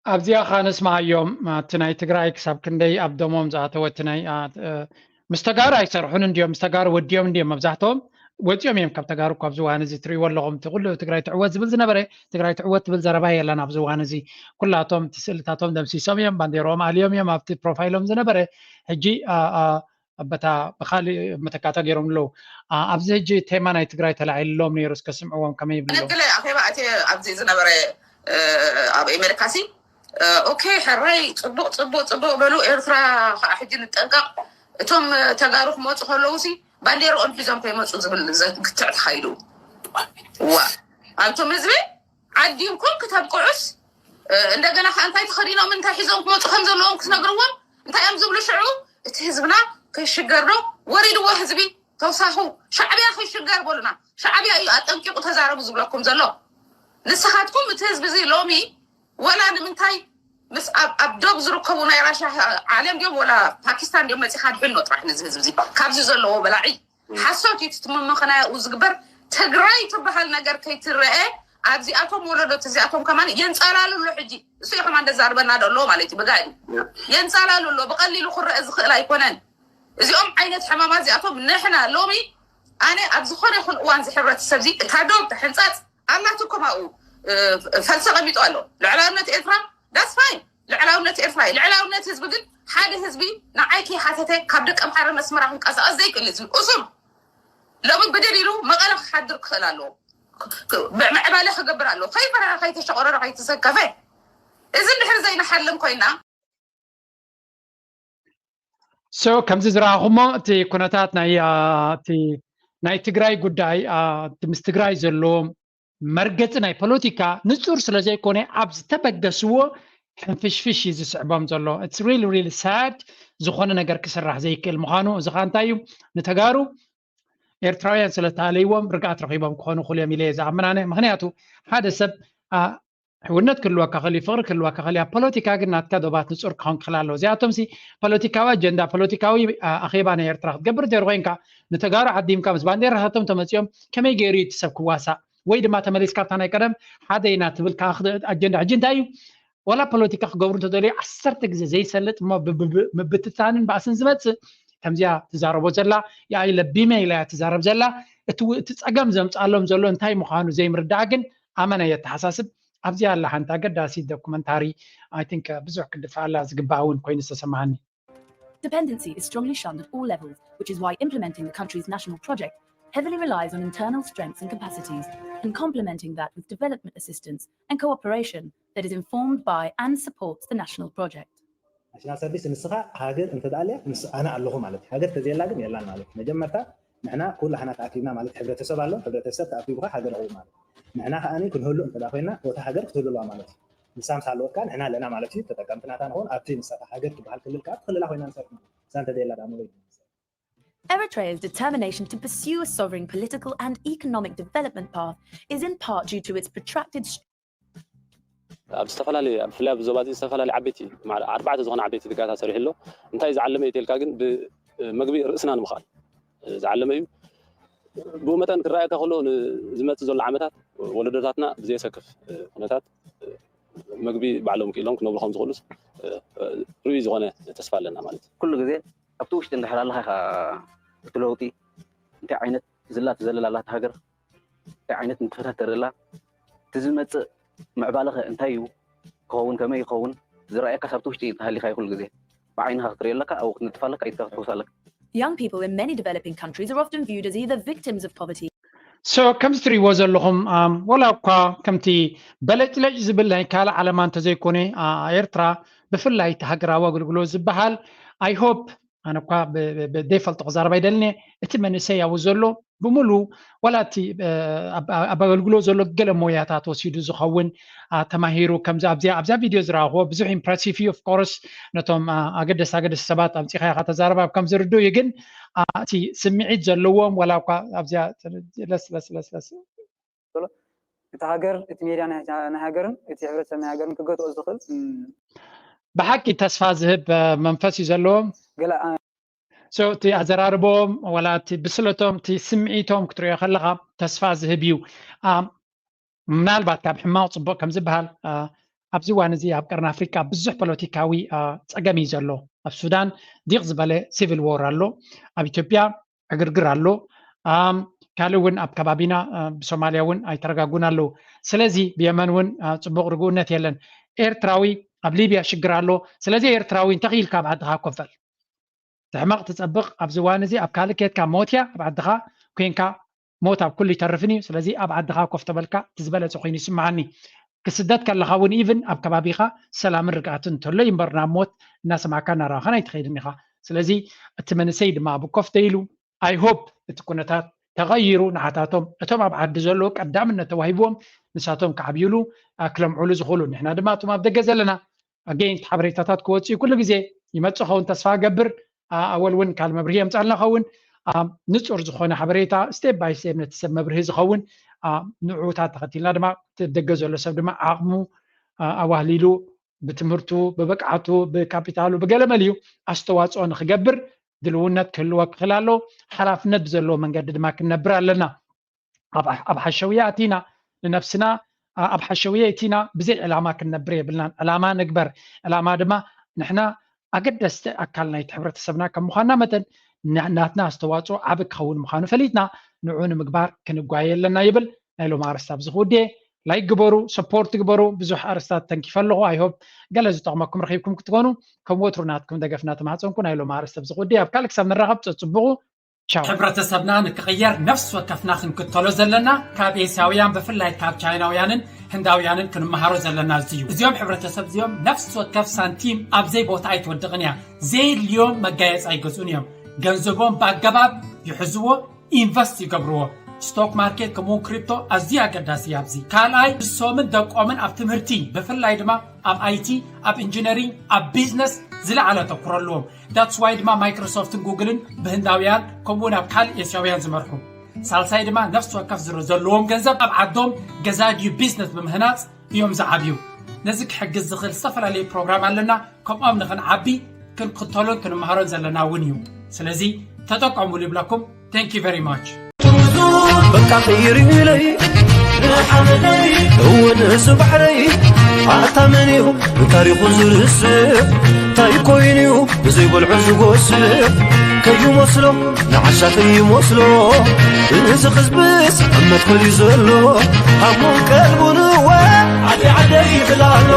ኣብዚኣ ኸዓ ንስምዓዮም። እቲ ናይ ትግራይ ክሳብ ክንደይ ኣብ ደሞም ዝኣተወ እቲ ናይ ምስ ተጋሩ ኣይሰርሑን እንድዮም፣ ምስ ተጋሩ ወዲኦም እንድዮም መብዛሕትኦም ወፂኦም እዮም ካብ ተጋሩ እኮ ኣብዚ እዋን እዚ ትሪእዎ ኣለኹም። እቲ ኩሉ ትግራይ ትዕወት ዝብል ዝነበረ ትግራይ ትዕወት ትብል ዘረባ የለን ኣብዚ እዋን እዚ። ኩላቶም እቲ ስእልታቶም ደምሲሶም እዮም፣ ባንዴርኦም ኣልዮም እዮም ኣብቲ ፕሮፋይሎም ዝነበረ። ሕጂ በታ ብካሊእ መተካእታ ገይሮም ኣለዉ። ኣብዚ ሕጂ ቴማ ናይ ትግራይ ተላዒልሎም ነይሩ፣ እስከ ስምዕዎም ከመይ ይብልዎ? ገለ ኣኼባ ኣትየ ኣብዚ ዝነበረ ኣብ ኣሜሪካ ሲ ኦኬ ሕራይ ፅቡቅ ፅቡቅ ፅቡቅ በሉ። ኤርትራ ከዓ ሕጂ ንጠንቀቅ። እቶም ተጋሩ ክመፁ ከለዉ ሲ ባንዴርኦም ሒዞም ከይመፁ ዝብል ክትዕ ተካይዱ ዋ ኣብቶም ህዝቢ ዓዲ እንኮን ክተብቅዑስ እንደገና ከዓ እንታይ ተኸዲኖም እንታይ ሒዞም ክመፁ ከም ዘለዎም ክትነግርዎም እንታይ እዮም ዝብሉ ሽዑ እቲ ህዝብና ከይሽገር ዶ ወሪድዎ ህዝቢ ተውሳኹ ሻዕብያ ከይሽገር በሉና ሻዕብያ እዩ ኣጠንቂቁ ተዛረቡ ዝብለኩም ዘሎ ንስኻትኩም እቲ ህዝቢ እዚ ሎሚ ወላ ንምንታይ ምስ ኣብ ኣብ ዶብ ዝርከቡ ናይ ራሻ ዓለም ድዮም ወላ ፓኪስታን ድዮም መፂኻ ድሕኖ ጥራሕ ነዚ ህዝቢ እዚ ካብዚ ዘለዎ በላዒ ሓሶት እዩ። እቲ ምምኽናይ ኣብኡ ዝግበር ትግራይ ትበሃል ነገር ከይትረአ ኣብዚኣቶም ወለዶት እዚኣቶም ከማን የንፀላሉ ኣሎ። ሕጂ እሱ እዩ ከማን ደዛርበና ዶ ኣለዎ ማለት እዩ። ብጋዲ የንፀላሉ ኣሎ። ብቐሊሉ ክረአ ዝኽእል ኣይኮነን። እዚኦም ዓይነት ሕማማት እዚኣቶም ንሕና ሎሚ ኣነ ኣብ ዝኾነ ይኹን እዋን እዚ ሕብረተሰብ እዚ እታ ዶብ ተሕንፃፅ ኣላትኩም ኣብኡ ፈልሲ ቀሚጡ ኣሎ። ልዕላውነት ኤርትራ that's fine። ልዕላውነት ኤርትራ እዩ። ልዕላውነት ህዝቢ ግን ሓደ ህዝቢ ንዓይ ከይሓተተ ካብ ደቀምሓረ መስመራ ክንቀሳቐስ ዘይክእል ህዝቢ እሱም ሎሚ ብድል ኢሉ መቐለ ክሓድር ክኽእል ኣለዎ። ምዕባለ ክገብር ኣለዎ። ከይፈረኸ ከይተሸቆረረ ከይተሰከፈ እዚ እንድሕር ዘይንሓልም ኮይና so ከምዚ ዝረኣኹሞ እቲ ኩነታት ናይ እቲ ናይ ትግራይ ጉዳይ እቲ ምስ ትግራይ ዘሎ መርገፂ ናይ ፖለቲካ ንፁር ስለ ዘይኮነ ኣብ ዝተበገስዎ ሕንፍሽፍሽ እዩ ዝስዕቦም ዘሎ። It's really really sad። ዝኾነ ነገር ክስራሕ ዘይክእል ምዃኑ እዚ ኸዓ እንታይ እዩ ንተጋሩ ኤርትራውያን ስለ ተሃለይዎም ርግኣት ረኺቦም ክኾኑ ክኽእሉ እዮም ኢለ እየ ዝኣምን ኣነ። ምኽንያቱ ሓደ ሰብ ሕውነት ክህልወካ ክእል ፍቕሪ ክህልወካ ክእል ኣብ ፖለቲካ ግን ናትካ ዶባት ንፁር ክኸውን ክኽእል ኣለዎ። እዚኣቶም ሲ ፖለቲካዊ ኣጀንዳ ፖለቲካዊ ኣኼባ ናይ ኤርትራ ክትገብር ዘይሩ ኮይንካ ንተጋሩ ዓዲምካ ምስ ባንዴራታቶም ተመፂኦም ከመይ ገይሩ እቲ ሰብ ክዋሳእ ወይ ድማ ተመሊስካ ኣብታ ናይ ቀደም ሓደ ኢና ትብል ከዓ ኣጀንዳ ሕጂ እንታይ እዩ ዋላ ፖለቲካ ክገብሩ እንተደልዩ ዓሰርተ ግዜ ዘይሰልጥ እሞ ምብትታንን ባእስን ዝመፅእ ከምዚኣ ትዛረቦ ዘላ የኣይ ለቢመ ኢላ እያ ትዛረብ ዘላ። እቲ ጸገም ዘምፅኣሎም ዘሎ እንታይ ምዃኑ ዘይምርዳእ ግን ኣመና የተሓሳስብ። ኣብዚኣ ኣላ ሓንቲ ኣገዳሲት ዶኩመንታሪ I think ብዙሕ ክድፍኣላ ዝግባእ እውን ኮይኑ ዝተሰማዓኒ። Dependency is strongly shunned at all levels, which is why implementing the country's national project heavily relies on internal strengths and capacities and complementing that with development assistance and cooperation that is informed by and supports the national project. ናሽናል ሰርቪስ ንስኻ ሃገር እንተደኣ ኣልያ ምስ ኣነ ኣለኹ ማለት እዩ። ሃገር ተዘየላ ግን የላን ማለት እዩ። መጀመርታ ንሕና ኩላህና ተኣኪብና ማለት ሕብረተሰብ ኣሎ፣ ሕብረተሰብ ተኣኪቡ ከዓ ሃገር ይኸውን ማለት እዩ። ንሕና ከዓ ክንህሉ እንተደኣ ኮይና እታ ሃገር ክትህሉ ኣለዋ ማለት እዩ። ንሳ ምስ ኣለወት ከዓ ንሕና ኣለና ማለት እዩ። ተጠቀምቲ ናታ ንኸውን ኣብቲ ንሳታ ሃገር ትበሃል ክልል ከዓ ትኽልላ ኮይና ንሰርሕ ማለት እዩ። ንሳ እንተዘየላ ደኣ መበይ Eritrea's determination to pursue a sovereign political and economic development path is in part due to its protracted ኣብ ዝተፈላለዩ ብፍላይ ኣብ ዞባ እዚ ዝተፈላለዩ ዓበይቲ ኣርባዕተ ዝኾነ ዓበይቲ ድጋታት ሰሪሑ ኣሎ። እንታይ ዝዓለመ እዩ ተልካ ግን ብመግቢ ርእስና ንምኽኣል ዝዓለመ እዩ። ብኡ መጠን ክረኣየካ ከሎ ዝመፅእ ዘሎ ዓመታት ወለዶታትና ብዘየሰክፍ ኩነታት መግቢ ባዕሎም ክኢሎም ክነብሩ ከም ዝኽእሉስ ርኡይ ዝኾነ ተስፋ ኣለና ማለት እዩ። ኩሉ ግዜ ኣብቲ ውሽጢ እንድሕር ኣለኻ ኢኻ እቲ ለውጢ እንታይ ዓይነት ዝላ ትዘልል ኣላ እታ ሃገር እንታይ ዓይነት ንጥፈታት ተርኢ ኣላ እቲ ዝመፅእ ምዕባለኸ እንታይ እዩ ክኸውን ከመይ ይኸውን ዝረኣየካስ ኣብቲ ውሽጢ እንተሃሊኻ እዩ ኩሉ ግዜ ብዓይንኻ ክትሪኦ ኣለካ ኣብኡ ክትንጥፍ ኣለካ ኢድካ ክትሕውስ ኣለካ። Young people in many developing countries are often viewed as either victims of poverty. So ከምዚ ትሪእዎ ዘለኹም ወላ እኳ ከምቲ በለጭለጭ ዝብል ናይ ካልእ ዓለማ እንተዘይኮነ ኤርትራ ብፍላይ እቲ ሃገራዊ ኣገልግሎት ዝበሃል I hope ኣነ እኳ ብደይፈልጦ ክዛረብ ኣይደልን እየ እቲ መንእሰይ ኣብኡ ዘሎ ብምሉ ዋላ እቲ ኣብ ኣገልግሎት ዘሎ ገለ ሞያታት ወሲዱ ዝኸውን ተማሂሩ ከምዚ ኣብዚኣ ኣብዚኣ ቪድዮ ዝረኣኽዎ ብዙሕ impressive እዩ of course ነቶም ኣገደስ ኣገደስ ሰባት ኣምፂኻ ኢኻ ተዛረብ ኣብ ከም ዝርድኡ እዩ ግን እቲ ስምዒት ዘለዎም ዋላ እኳ ኣብዚኣ ለስለስለስለስ እቲ ሃገር እቲ ሜድያ ናይ ሃገርን እቲ ሕብረተሰብ ናይ ሃገርን ክገትኦ ዝኽእል ብሓቂ ተስፋ ዝህብ መንፈስ እዩ ዘለዎም ገለ እቲ ኣዘራርቦም ዋላ እቲ ብስለቶም እቲ ስምዒቶም ክትሪኦ ከለካ ተስፋ ዝህብ እዩ ምናልባት ካብ ሕማቕ ፅቡቕ ከም ዝበሃል ኣብዚ እዋን እዚ ኣብ ቀርኒ ኣፍሪካ ብዙሕ ፖለቲካዊ ፀገም እዩ ዘሎ ኣብ ሱዳን ዲቕ ዝበለ civil war ኣሎ ኣብ ኢትዮጵያ ዕግርግር ኣሎ ካልእ እውን ኣብ ከባቢና ብሶማልያ እውን ኣይተረጋጉን ኣለዉ ስለዚ ብየመን እውን ፅቡቕ ርግኡነት የለን ኤርትራዊ ኣብ ሊብያ ሽግር ኣሎ ስለዚ ኤርትራዊ እንተኽኢልካ ኣብ ዓድኻ ኮፈል እቲ ሕማቕ ትፀብቕ ኣብዚ እዋን እዚ ኣብ ካልእ ኬድካ ሞት እያ ኣብ ዓድኻ ኮንካ ሞት ኣብ ኩሉ ይተርፍን እዩ ስለዚ ኣብ ዓድኻ ኮፍ ተበልካ እቲ ዝበለፀ ኮይኑ ይስምዓኒ ክስደት ከለኻ እውን even ኣብ ከባቢኻ ሰላምን ርግኣትን እንተሎ እዩ እምበር ናብ ሞት እናሰማዕካ እናረኣኻን ኣይትኸይድን ኢኻ ስለዚ እቲ መንእሰይ ድማ ኣብ ኮፍ ተይሉ I hope እቲ ኩነታት ተቐይሩ ንዓታቶም እቶም ኣብ ዓዲ ዘለዉ ቀዳምነት ተዋሂብዎም ንሳቶም ክዓብይሉ ክለምዕሉ ዝኽእሉ ንሕና ድማ እቶም ኣብ ደገ ዘለና again ሓበሬታታት ክወፅኡ ኩሉ ግዜ ይመፅእ ኸውን ተስፋ ገብር ኣወል እውን ካል መብርሂ የምፃልና ኸውን ንፁር ዝኾነ ሓበሬታ step by step ነቲ ሰብ መብርሂ ዝኸውን ንዕኡታት ተኸቲልና ድማ ደገ ዘሎ ሰብ ድማ ዓቕሙ ኣዋህሊሉ ብትምህርቱ ብብቅዓቱ ብካፒታሉ ብገለመል እዩ ኣስተዋፅኦ ንክገብር ድልውነት ክህልዎ ክኽእል ኣለዎ። ሓላፍነት ብዘለዎ መንገዲ ድማ ክንነብር ኣለና። ኣብ ሓሸውያ ኣቲና ንነብስና ኣብ ሓሸውያ ኣቲና ብዘይ ዕላማ ክንነብር የብልናን። ዕላማ ንግበር። ዕላማ ድማ ንሕና ኣገደስቲ ኣካል ናይቲ ሕብረተሰብና ከም ምዃንና መጠን ናትና ኣስተዋፅኦ ዓቢ ክኸውን ምዃኑ ፈሊጥና ንዑ ንምግባር ክንጓየ ኣለና ይብል። ናይ ሎም ኣርስታ ኣብዚ ክውድየ። ላይክ ግበሩ፣ ሰፖርት ግበሩ። ብዙሕ ኣርስታት ተንኪፈ ኣለኹ። ኣይሆብ ገለ ዝጠቕመኩም ረኺብኩም ክትኮኑ ከም ወትሩ ናትኩም ደገፍና ተማህፀንኩ። ናይ ሎም ኣርስታ ኣብዚ ክውድየ። ኣብ ካልእ ክሳብ ንራኸብ ፀፅቡቑ። ቻው። ሕብረተሰብና ንክቕየር ነፍሲ ወከፍና ክንክተሎ ዘለና ካብ ኤስያውያን ብፍላይ ካብ ቻይናውያንን ህንዳውያንን ክንመሃሮ ዘለና እዚ እዩ። እዚኦም ሕብረተሰብ እዚኦም ነፍሲ ወከፍ ሳንቲም ኣብ ዘይቦታ ኣይትወድቕን እያ። ዘየድልዮም መጋየፂ ኣይገዝኡን እዮም። ገንዘቦም ብኣገባብ ይሕዝዎ፣ ኢንቨስት ይገብርዎ። ስቶክ ማርኬት ከምኡውን ክሪፕቶ ኣዝዩ ኣገዳሲ እዩ ኣብዚ። ካልኣይ ንሶምን ደቆምን ኣብ ትምህርቲ ብፍላይ ድማ ኣብ ኣይቲ፣ ኣብ ኢንጂነሪንግ፣ ኣብ ቢዝነስ ዝለዓለ ኣተኩሮ ኣለዎም። ዳትስ ዋይ ድማ ማይክሮሶፍትን ጉግልን ብህንዳውያን ከምኡውን ኣብ ካልእ ኤስያውያን ዝመርሑ። ሳልሳይ ድማ ነፍሲ ወከፍ ዝረ ዘለዎም ገንዘብ ኣብ ዓዶም ገዛ ድዩ ቢዝነስ ብምህናፅ እዮም ዝዓብዩ። ነዚ ክሕግዝ ዝኽእል ዝተፈላለዩ ፕሮግራም ኣለና። ከምኦም ንኽንዓቢ ክንክተሎን ክንመሃሮን ዘለና እውን እዩ። ስለዚ ተጠቀሙሉ ይብለኩም። Thank you very much። በቃ ቀይርለይ ንሓመደይ እውን እዚ ባሕረይ ኣታ መን እዩ ንታሪኹ ዝርስዕ እንታይ ኮይኑ እዩ ብዘይበልዑ ዝጎስዕ ከይመስሎ ንዓሻ ከይመስሎ እዚ ህዝብስ ኣብ መትከል እዩ ዘሎ ሃሙን ቀልቡን እወ ዓደይ ዓደይ ይብል ኣሎ